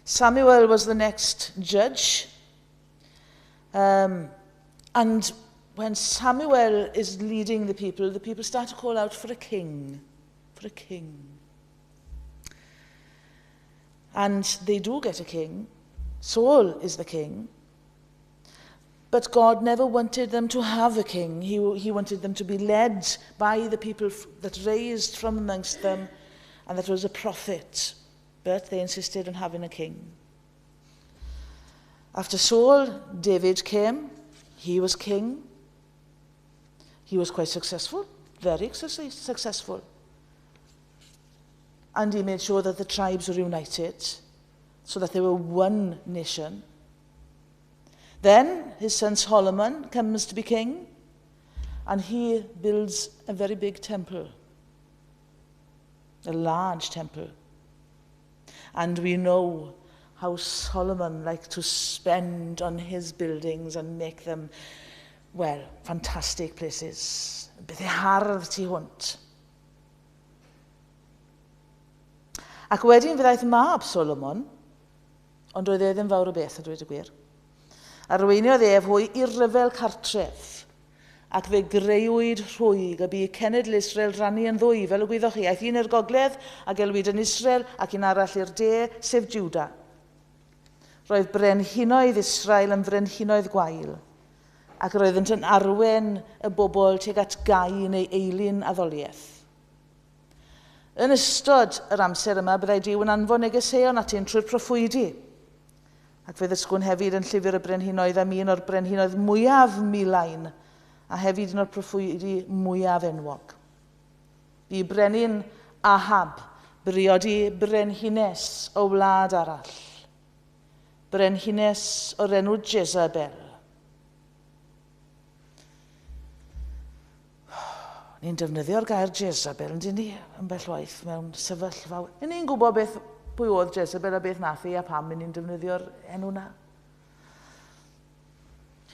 Samuel was the next judge. And when Samuel is leading the people start to call out for a king. For a king. And they do get a king. Saul is the king. But God never wanted them to have a king. He wanted them to be led by the people that raised from amongst them, and that was a prophet. But they insisted on having a king. After Saul, David came. He was king. He was quite successful, very successful. And he made sure that the tribes were united so that they were one nation. Then his son Solomon comes to be king, and he builds a very big temple, a large temple. And we know how Solomon liked to spend on his buildings and make them, well, fantastic places. Bethau hardd tu hwnt. Ac wedyn fe ddaeth mab Solomon, ond roedd e ddim fawr o beth, a dweud y gwir. Arweiniodd ef hwy i ryfel cartref, ac fe greuwyd rhwyg a bu cenedl Israel rannu yn ddwy, fel y gwyddoch chi. Aeth un i'r gogledd a gelwid yn Israel ac un arall i'r de, sef Juda. Roedd brenhinoedd Israel yn frenhinoedd gwael, ac roeddynt yn arwen y bobl tuag at gau neu eilun addoliaeth. Yn ystod yr amser yma, byddai Duw yn anfon negeseuon atynt trwy'r proffwydi. Ac fe ddysgwn hefyd yn llyfr y brenhinoedd am un o'r brenhinoedd mwyaf milain a hefyd un o'r proffwydi mwyaf enwog. Bu brenin Ahab briodi brenhines o wlad arall. Brenhines o'r enw Jezebel. Ni'n defnyddio'r gair Jezebel, yn dyn ni, yn bell waith mewn sefyllfa. Yn ni'n gwybod beth pwy oedd Jezebel a beth nath hi a pam ni'n defnyddio'r enw na.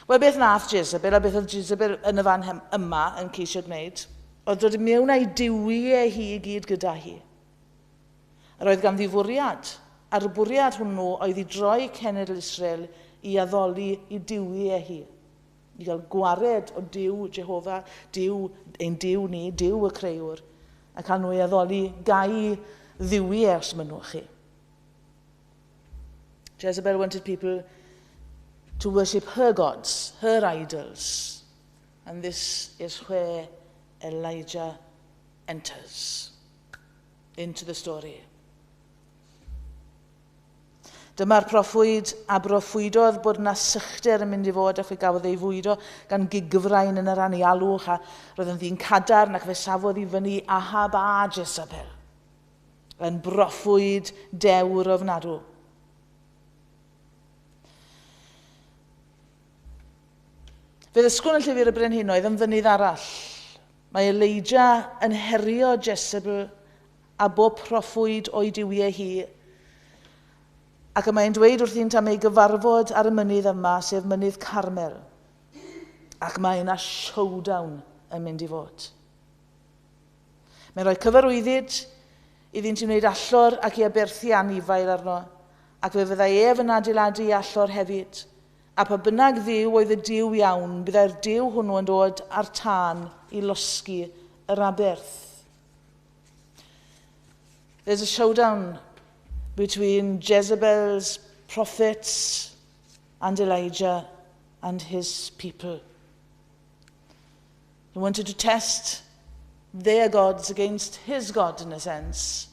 Wel, beth nath Jezebel a beth oedd Jezebel yn y fan yma yn ceisio gwneud, oedd dod mewn a'i diwiau hi i gyd gyda hi. Yr oedd ganddi fwriad, a'r bwriad hwnnw oedd i droi cenedl Israel i addoli i diwiau hi. I gael gwared o Duw Jehofa, Duw, ein Duw ni, Duw y creuwr, a cael nhw i addoli gau ddiwiau os mynnwch chi. Jezebel wanted people to worship her gods, her idols. And this is where Elijah enters into the story. Dyma'r proffwyd a broffwydodd bod yna sychder yn mynd i fod ac fe gafodd ei fwydo gan gigfrain yn yr anialwch a roedd yn ddyn cadarn ac fe safodd i fyny Ahab a Jezebel yn broffwyd dewr ofnadw. Fe ddysgwn yn llyfr y brenhinoedd yn fynydd arall. Mae Elijah yn herio Jezebel a bob proffwyd o'i diwiau hi. Ac y mae'n dweud wrthynt am ei gyfarfod ar y mynydd yma, sef mynydd Carmel. Ac mae yna showdown yn mynd i fod. Mae'n rhoi cyfarwyddyd iddynt i wneud allor ac i aberthu anifail arno, ac fe fyddai ef yn adeiladu allor hefyd. A pa bynnag ddiw oedd y Duw iawn, byddai'r Duw hwnnw yn dod ar tân i losgi yr aberth. There's a showdown between Jezebel's prophets and Elijah and his people. He wanted to test their gods against his God, in a sense,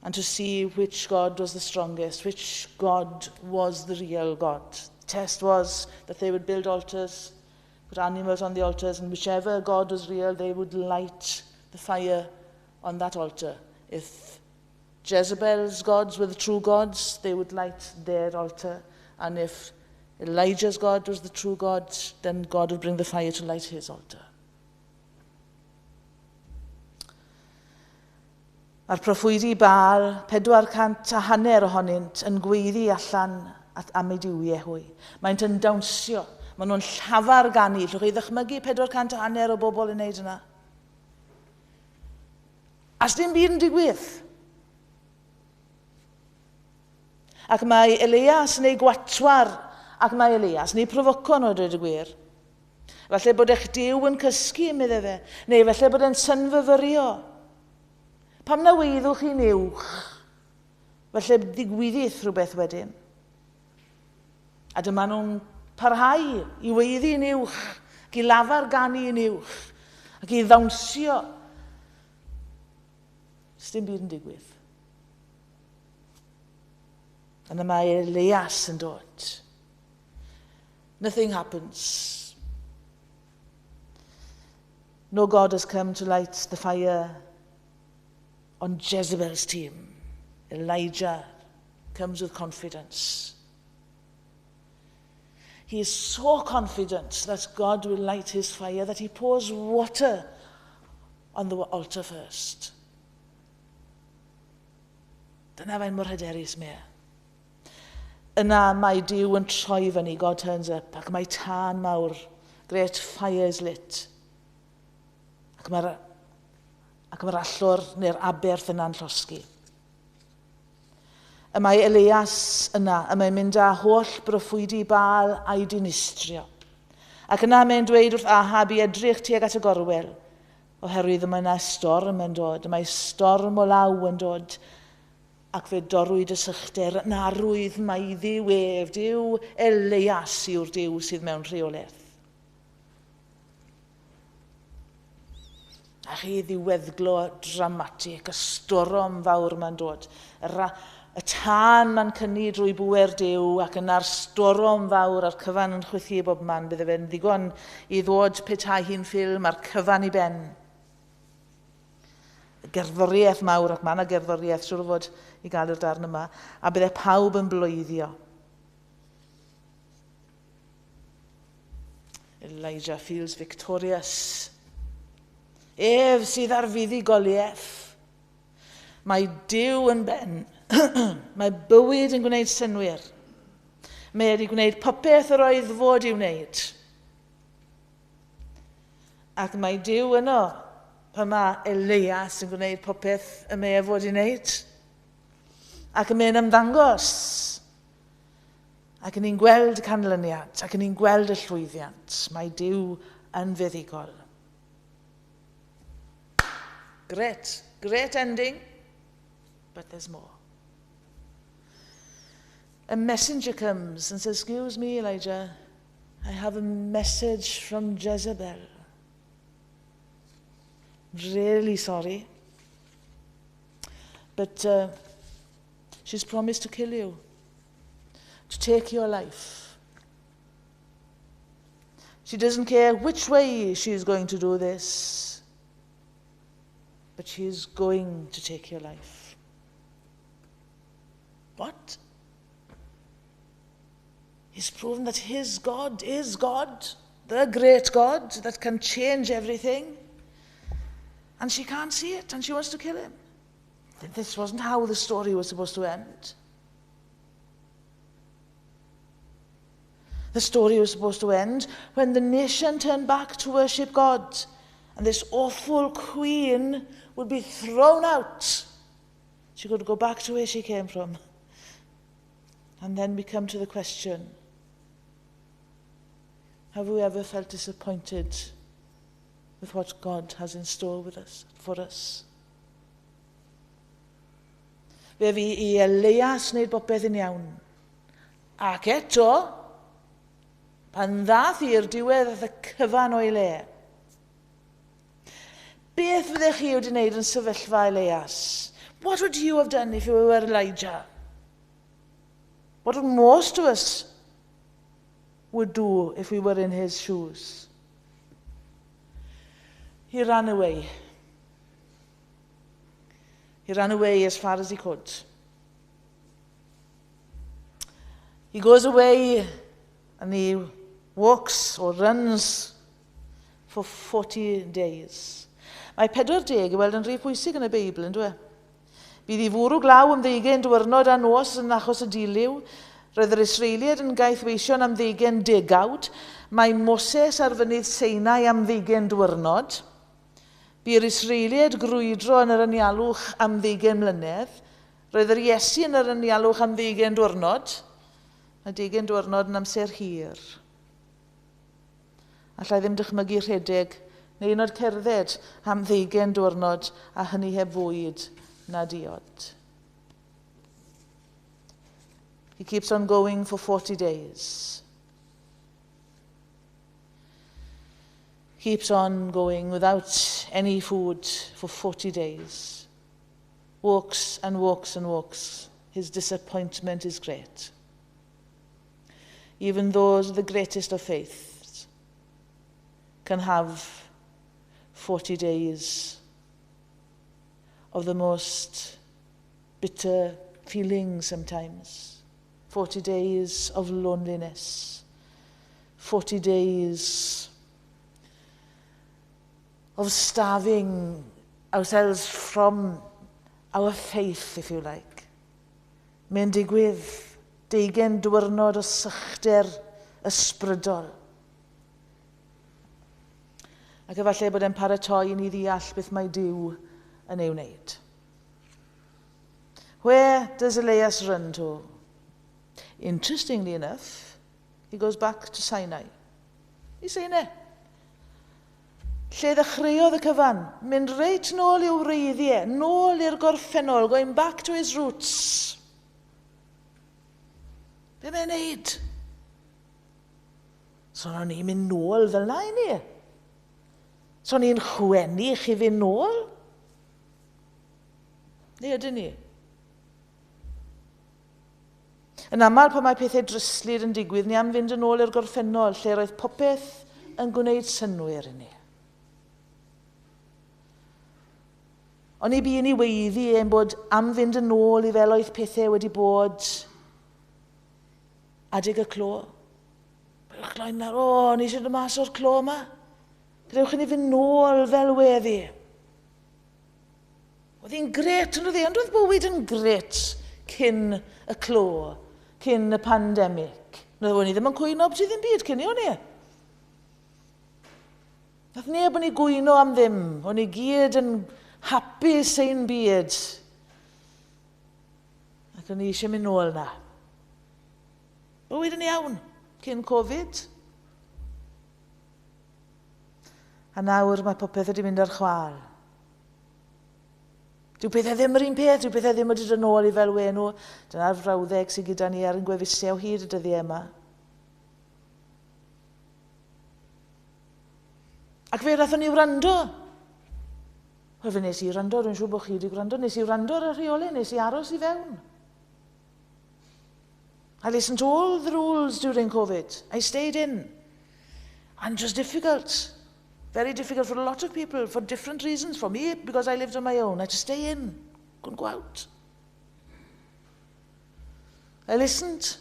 and to see which God was the strongest, which God was the real God. The test was that they would build altars, put animals on the altars, and whichever God was real, they would light the fire on that altar. If Jezebel's gods were the true gods, they would light their altar. And if Elijah's God was the true God, then God would bring the fire to light his altar. Mae'r proffwydi Baal, 450 ohonynt, yn gweiddi allan at am eu duwiau hwy. Maent yn dawnsio. Maen nhw'n llafar ganu. Llwch chi ddychmygu 450 o bobl yn neud yna? A dim byd yn digwydd. Ac mae Elias yn ei gwatwar, ac mae Elias yn ei profoco nhw, dweud y gwir. Falle bod eich Duw yn cysgu, medde fe, neu falle bod e'n synfyfyrio. Pam na weiddwch chi'n uwch? Falle ddigwyddith rhywbeth wedyn. A dyma nhw'n parhau i weiddi'n uwch, ac i lafar ganu yn uwch, ac i ddawnsio. Sdim byd yn digwydd. Yna mae Elias yn dod. Nothing happens. No God has come to light the fire on Jezebel's team. Elijah comes with confidence. He is so confident that God will light his fire that he pours water on the altar first. Dyna faint mor hyderus mae e. Yna mae Duw yn troi fyny, God turns up, ac mae tân mawr, great fire is lit. Ac mae'r Ac mae'r allor neu'r aberth yna'n llosgi. Y mae Elias yna, y mae'n mynd â holl broffwydi Baal a'i dinistrio. Ac yna mae'n dweud wrth Ahab i edrych tuag at y gorwel, oherwydd y mae yna storm yn dod, y mae storm o law yn dod, ac fe dorrwyd y sychder yn arwydd mai Dduw ef, Duw Elias yw'r Duw sydd mewn rheolaeth. A chi ddiweddglo dramatig, y storom fawr mae'n dod, y tân mae'n cynnu drwy bŵer Duw ac yna'r storom fawr a'r cyfan yn chwythu i bob man, bydde fe'n ddigon i ddod petai hi'n ffilm a'r cyfan i ben. Gerddoriaeth mawr, ac mae yna gerddoriaeth siŵr o fod i gael yr darn yma, a bydde pawb yn bloeddio. Elijah feels victorious. Ef sydd ar fuddugoliaeth. Mae Duw yn ben. Mae bywyd yn gwneud synnwyr. Mae wedi gwneud popeth yr oedd fod i'w wneud. Ac mae Duw yno pan mae Elias yn gwneud popeth y mae e fod i wneud. Ac y mae'n ymddangos. Ac ni'n gweld y canlyniad, ac ni'n gweld y llwyddiant. Mae Duw yn fuddugol. Great, great ending, but there's more. A messenger comes and says, "Excuse me, Elijah, I have a message from Jezebel. Really sorry, but she's promised to kill you, to take your life. She doesn't care which way she's going to do this, but she is going to take your life." What? He's proven that his God is God, the great God that can change everything. And she can't see it, and she wants to kill him. This wasn't how the story was supposed to end. The story was supposed to end when the nation turned back to worship God, and this awful queen would be thrown out. She could go back to where she came from. And then we come to the question, have we ever felt disappointed with what God has in store with us, for us? Fe fu i Elias wneud bopeth yn iawn. Ac eto, pan ddath i'r diwedd aeth y cyfan o'i le. Beth fyddech chi wedi wneud yn sefyllfa Elias? What would you have done if you were Elijah? What would most of us would do if we were in his shoes? He ran away. He ran away as far as he could. He goes away and he walks or runs for 40 days. Mae 40 i weld yn rhy pwysig yn y Beibl, yn dwi? Bydd i fwrw glaw am 20 diwrnod a nos yn achos y dilyw. Roedd yr Israeliaid yn gaethweision am 20 degawd. Mae Moses ar fynydd Sinai am 20 diwrnod. Bu'r Israeliaid grwydro yn yr anialwch am 20 mlynedd. Roedd yr Iesu yn yr anialwch am 20 diwrnod. Mae 20 diwrnod yn amser hir. Allai ddim dychmygu rhedeg neu un oed cerdded am 20 diwrnod a hynny heb fwyd na diod. He keeps on going for 40 days. Keeps on going without any food for 40 days. Walks and walks and walks. His disappointment is great. Even those of the greatest of faiths can have 40 days of the most bitter feelings sometimes. 40 days of loneliness. 40 days of starving ourselves from our faith, if you like. Mae'n digwydd 20 diwrnod o sychder ysbrydol. Ac efallai bod e'n paratoi i ni ddeall beth mae Duw yn ei wneud? Where does Elias run to? Interestingly enough, he goes back to Sinai. I Sinai. Lle ddechreuodd y cyfan, mynd reit nôl i'w wreiddiau, nôl i'r gorffennol, going back to his roots. Be mae'n neud? So o'n i'n mynd nôl fel na i ni. So ni'n chwennu chi fynd nôl? Neu ydyn ni? Yn aml pan mae pethau dryslyd yn digwydd, ni am fynd yn ôl i'r gorffennol lle roedd popeth yn gwneud synnwyr i ni. Ond i bu i ni weiddi ein bod am fynd yn ôl i fel oedd pethau wedi bod adeg y clo. Mae'r cloi'n nawr, o, ni eisiau dod mas o'r clo yma. Gadewch i ni fynd nôl fel weddi. Oedd hi'n gret, ond oedd hi, ond oedd bywyd yn gret cyn y clo, cyn y pandemig. O'n i ddim yn cwyno beth ddim byd cyn i o'n i. Nath neb o'n i gwyno am ddim. O'n i gyd yn hapus ein byd. Ac o'n i eisiau mynd nôl na. Bywyd yn iawn cyn Covid. A nawr mae popeth wedi mynd ar chwal. Dyw pethau ddim yr un peth, dyw pethau ddim wedi dod yn ôl i fel we nhw. Dyna'r frawddeg sydd gyda ni ar yn gwefusau o hyd y dyddiau yma. Ac fe wnaethon ni wrando. Wel, fe nes i wrando, rwy'n siŵr bod chi wedi gwrando. Nes i wrando ar y rheolau, nes i aros i fewn. I listened to all the rules during COVID. I stayed in. And it was difficult. Very difficult for a lot of people, for different reasons. For me, because I lived on my own, I had to stay in, couldn't go out. I listened.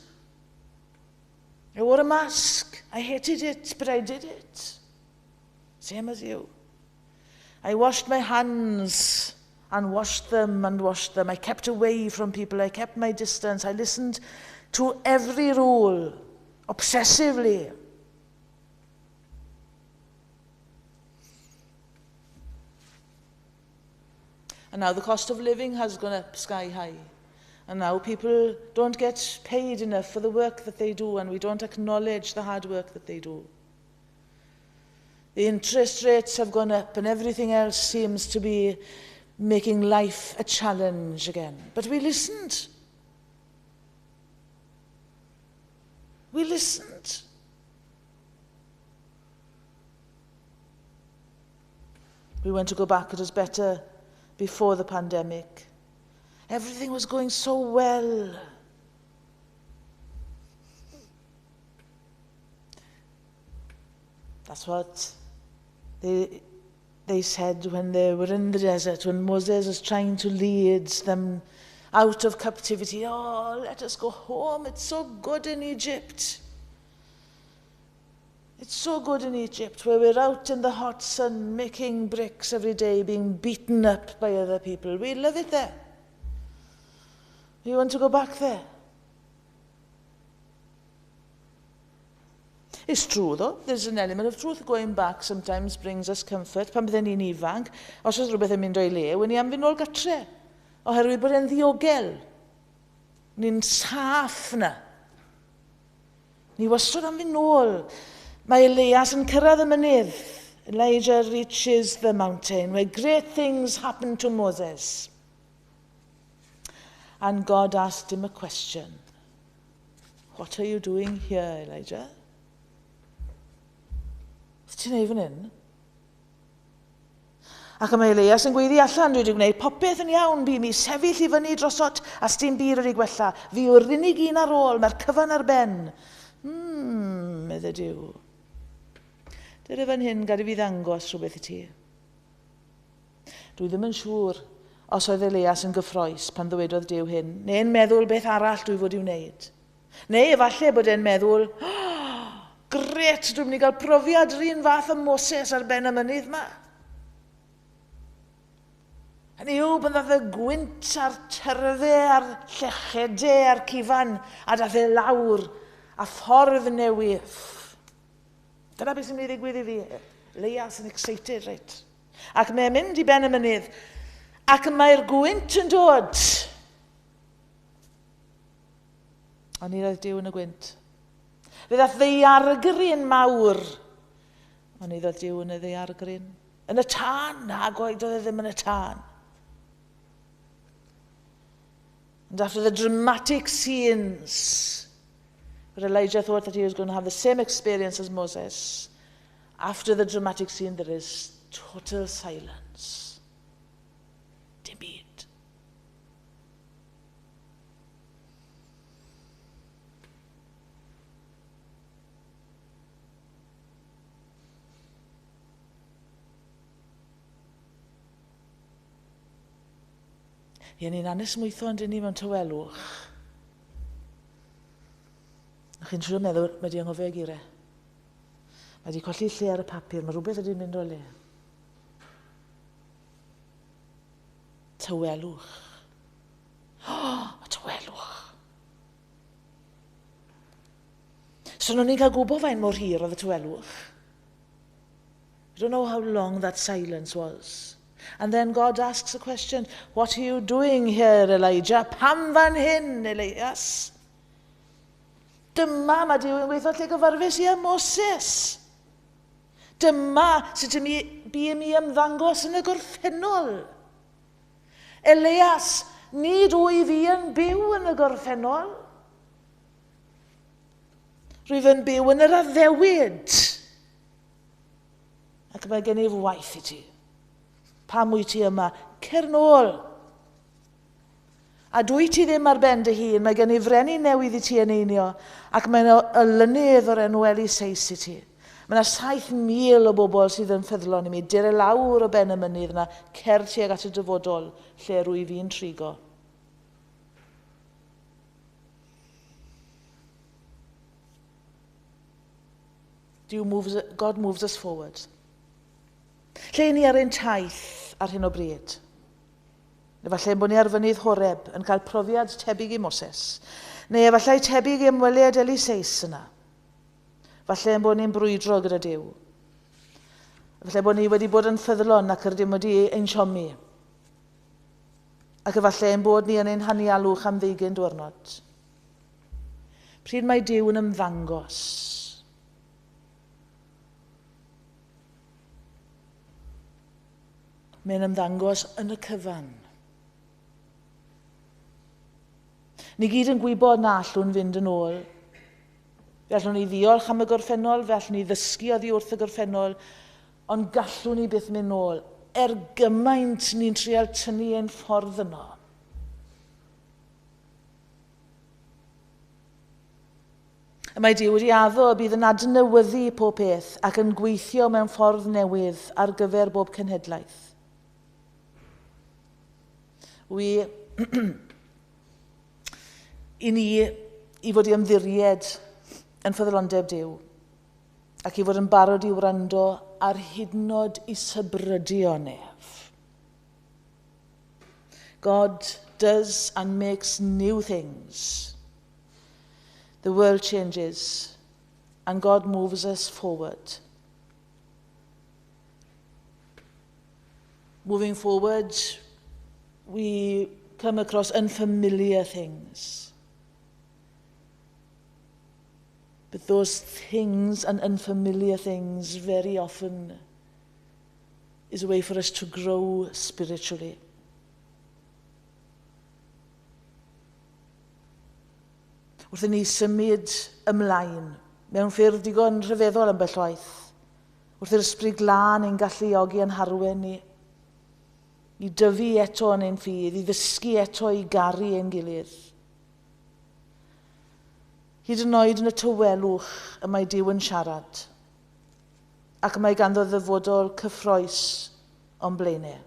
I wore a mask. I hated it, but I did it. Same as you. I washed my hands and washed them and washed them. I kept away from people. I kept my distance. I listened to every rule obsessively. And now the cost of living has gone up sky high. And now people don't get paid enough for the work that they do, and we don't acknowledge the hard work that they do. The interest rates have gone up, and everything else seems to be making life a challenge again. But we listened. We listened. We want to go back. It was better before the pandemic. Everything was going so well. That's what they said when they were in the desert, when Moses was trying to lead them out of captivity. Oh, let us go home. It's so good in Egypt. It's so good in Egypt, where we're out in the hot sun making bricks every day, being beaten up by other people. We love it there. We want to go back there. It's true though, there's an element of truth. Going back sometimes brings us comfort. Pan bydden ni'n ifanc, os oes rhywbeth yn mynd o'i le, wen ni am fynd nôl gatre. Oherwydd bod e'n ddiogel. Ni'n saff na. Ni wastad am fynd nôl. Mae Elias yn cyrraedd y mynydd. Elijah reaches the mountain where great things happen to Moses. And God asked him a question. What are you doing here, Elijah? Beth ti'n neud fan hyn? Ac mae Elias yn gweiddi allan, dwi wedi gwneud popeth yn iawn, bu mi sefyll i fyny drosot a sdim byd wedi gwella. Fi yw'r unig un ar ôl, mae'r cyfan ar ben. Medde Duw. Dyna fan hyn, gad i fi ddangos rhywbeth i ti. Dwi ddim yn siŵr os oedd Elias yn gyffroes pan ddywedodd Duw hyn, neu'n meddwl beth arall dwi fod i'w wneud. Neu efallai bod e'n meddwl, oh, gret, dwi'n mynd i gael profiad yr un fath o Moses ar ben y mynydd yma. Hynny yw, pan ddath y gwynt a'r tyrfe a'r llechedau a'r cyfan, a dath e lawr a ffordd newydd. Dyna beth sy'n mynd i ddigwydd i fi. Elias yn excited, reit. Ac mae'n mynd i ben y mynydd. Ac mae'r gwynt yn dod. Ond nid oedd Duw yn y gwynt. Fe ddaeth ddaeargryn mawr. Ond nid oedd Duw yn y ddaeargryn. Yn y tân, nag oedd e ddim yn y tân. And after the dramatic scenes, where Elijah thought that he was going to have the same experience as Moses, after the dramatic scene there is total silence. Dim byd. Ie, ni'n anesmwytho yn dyn ni mewn tawelwch. A chi'n siŵr meddwl, mae di anghofio ei geiriau. Mae di colli lle ar y papur, mae rhywbeth wedi mynd o le. Tawelwch. Oh, tawelwch. So nhw'n ni'n cael gwybod faint mor hir oedd y tawelwch. We don't know how long that silence was. And then God asks a question, what are you doing here, Elijah? Pam fan hyn, Elias? Dyma mae Duw yn gweithio lle gyfarfus i â Moses. Dyma sut i mi, bu i mi ymddangos yn y gorffennol. Elias, nid wyf fi yn byw yn y gorffennol. Rwyf yn byw yn yr addewid. Ac mae gen i waith i ti. Pam wyt ti yma? Cer nôl. A dwi ti ddim ar ben dy hun, mae gen i frenin newydd i ti eneinio, ac mae'n olynydd o'r enw Eliseus i ti. Mae yna 7,000 o bobl sydd yn ffyddlon i mi. Dere lawr o ben y mynydd yna, cer tuag at y dyfodol, lle rwyf fi'n trigo. God moves us forward. Lle ni ar ein taith ar hyn o bryd? Efallai bod ni ar fynydd Horeb yn cael profiad tebyg i Moses. Neu efallai tebyg i ymweliad Eliseus yna. Falle ein bod ni'n brwydro gyda Duw. Efallai bod ni wedi bod yn ffyddlon ac rydym wedi ein siomi. Ac efallai ein bod ni yn ein hanialwch am ddeugain diwrnod. Pryd mae Duw yn ymddangos? Mae'n ymddangos yn y cyfan. Ni gyd yn gwybod na allwn fynd yn ôl. Fe allwn ni ddiolch am y gorffennol, fe allwn ni ddysgu oddi wrth y gorffennol, ond gallwn ni byth mynd nôl. Er gymaint ni'n trial tynnu ein ffordd yno. Y mae Duw wedi addo y bydd yn adnewyddu pob peth ac yn gweithio mewn ffordd newydd ar gyfer bob cenhedlaeth. Wi, i ni i fod i ymddiried yn ffyddlondeb Duw ac i fod yn barod i wrando ar hyd yn oed i sybrydion ef. God does and makes new things. The world changes and God moves us forward. Moving forward, we come across unfamiliar things. But those things and unfamiliar things very often is a way for us to grow spiritually. Wrth i ni symud ymlaen mewn ffyrdd digon rhyfeddol ambell waith, wrth i'r Ysbryd Glân ein galluogi yn harwen ni, i dyfu eto yn ein ffydd, i ddysgu eto i garu ein gilydd. Hyd yn oed yn y tawelwch y mae Duw yn siarad, ac mae ganddo ddyfodol cyffrous o'n blaenau.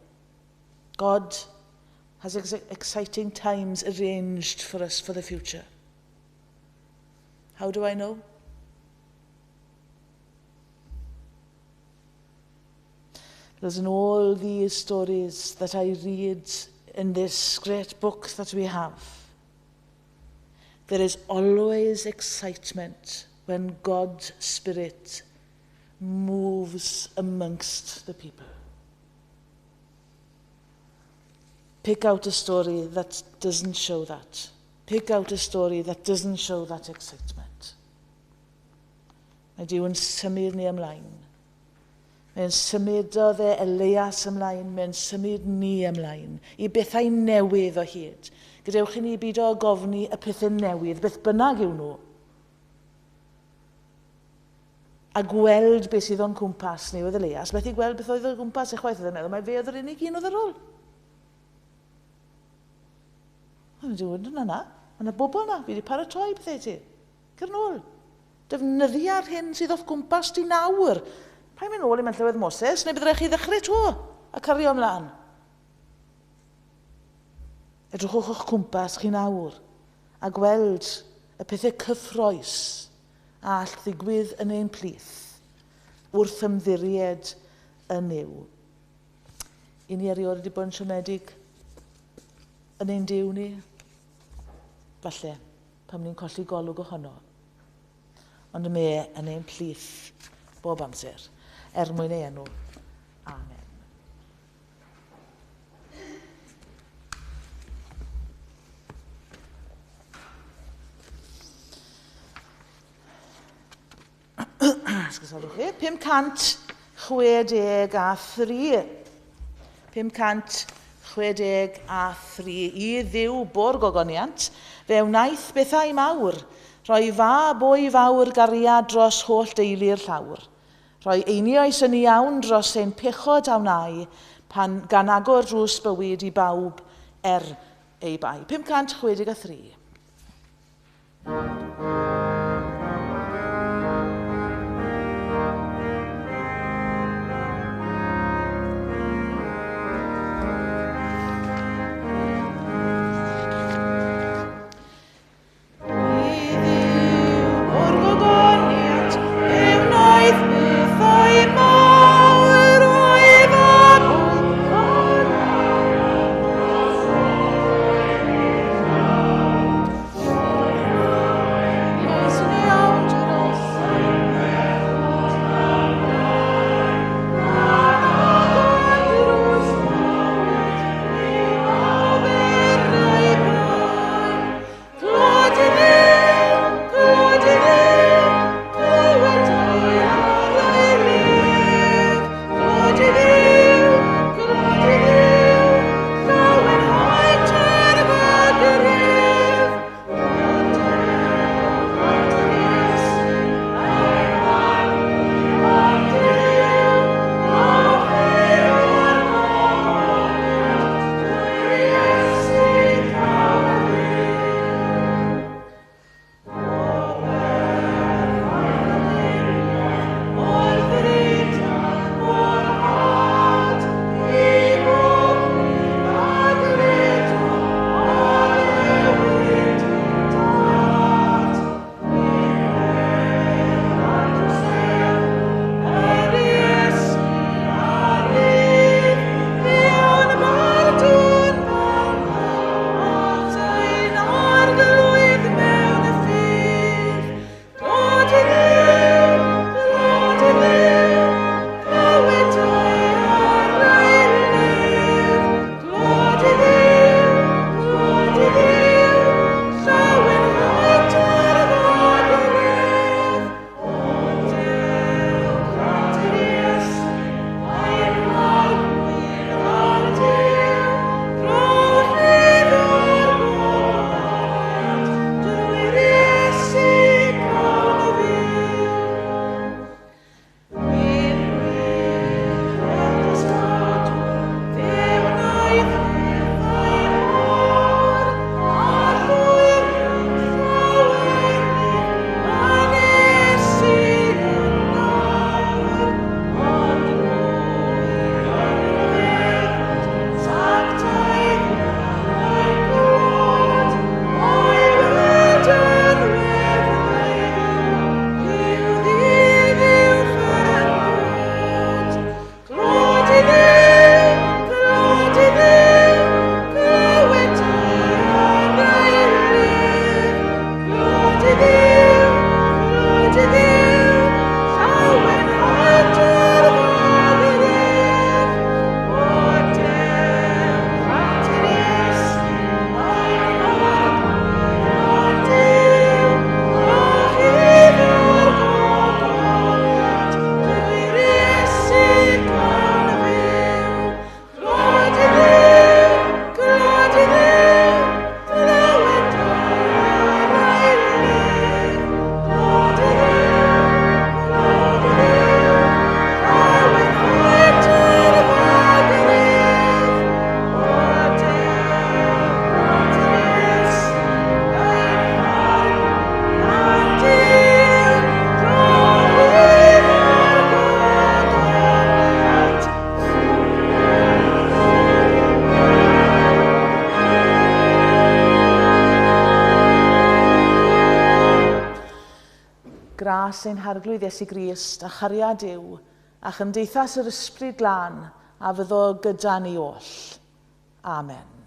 God has exciting times arranged for us for the future. How do I know? Because in all these stories that I read in this great book that we have, there is always excitement when God's Spirit moves amongst the people. Pick out a story that doesn't show that. Pick out a story that doesn't show that excitement. Mae Duw yn symud ni ymlaen. Mae'n symudodd e Elias ymlaen, mae'n symud ni ymlaen i bethau newydd o hyd. Gadewch i ni beidio â gofni y pethau newydd, beth bynnag yw nhw. A gweld beth sydd o'n cwmpas ni oedd Elias. Methu gweld beth oedd o'n cwmpas e chwaith, oedd e'n meddwl, mae fe oedd yr unig un oedd ar ôl. Mae'n dweud, na, na, mae yna bobl na, fi wedi paratoi pethau ti. Cer nôl. Defnyddia'r hyn sydd o'th gwmpas di nawr. Pa'n mynd nôl i Llywydd Moses, neu bydd rhaid chi ddechrau to a cario ymlaen. Edrychwch o'ch cwmpas chi nawr a gweld y pethau cyffrous a all ddigwydd yn ein plith wrth ymddiried yn Nuw. I ni erioed wedi bod yn siomedig yn ein Duw ni? Falle, pam ni'n colli golwg ohono. Ond mae e yn ein plith bob amser, er mwyn ei enw. Amen. Esgusolwch chi. 563. 563 i Dduw bo'r gogoniant, fe wnaeth bethau mawr, rhoi fab o'i fawr gariad dros holl deulu'r llawr, rhoi einioes yn iawn dros ein pechod a wnai, pan gan agor drws bywyd i bawb er ei bai. 563. Gras ein Harglwydd Iesu Grist a chariad Duw a chymdeithas yr Ysbryd Glân a fyddo gyda ni oll. Amen.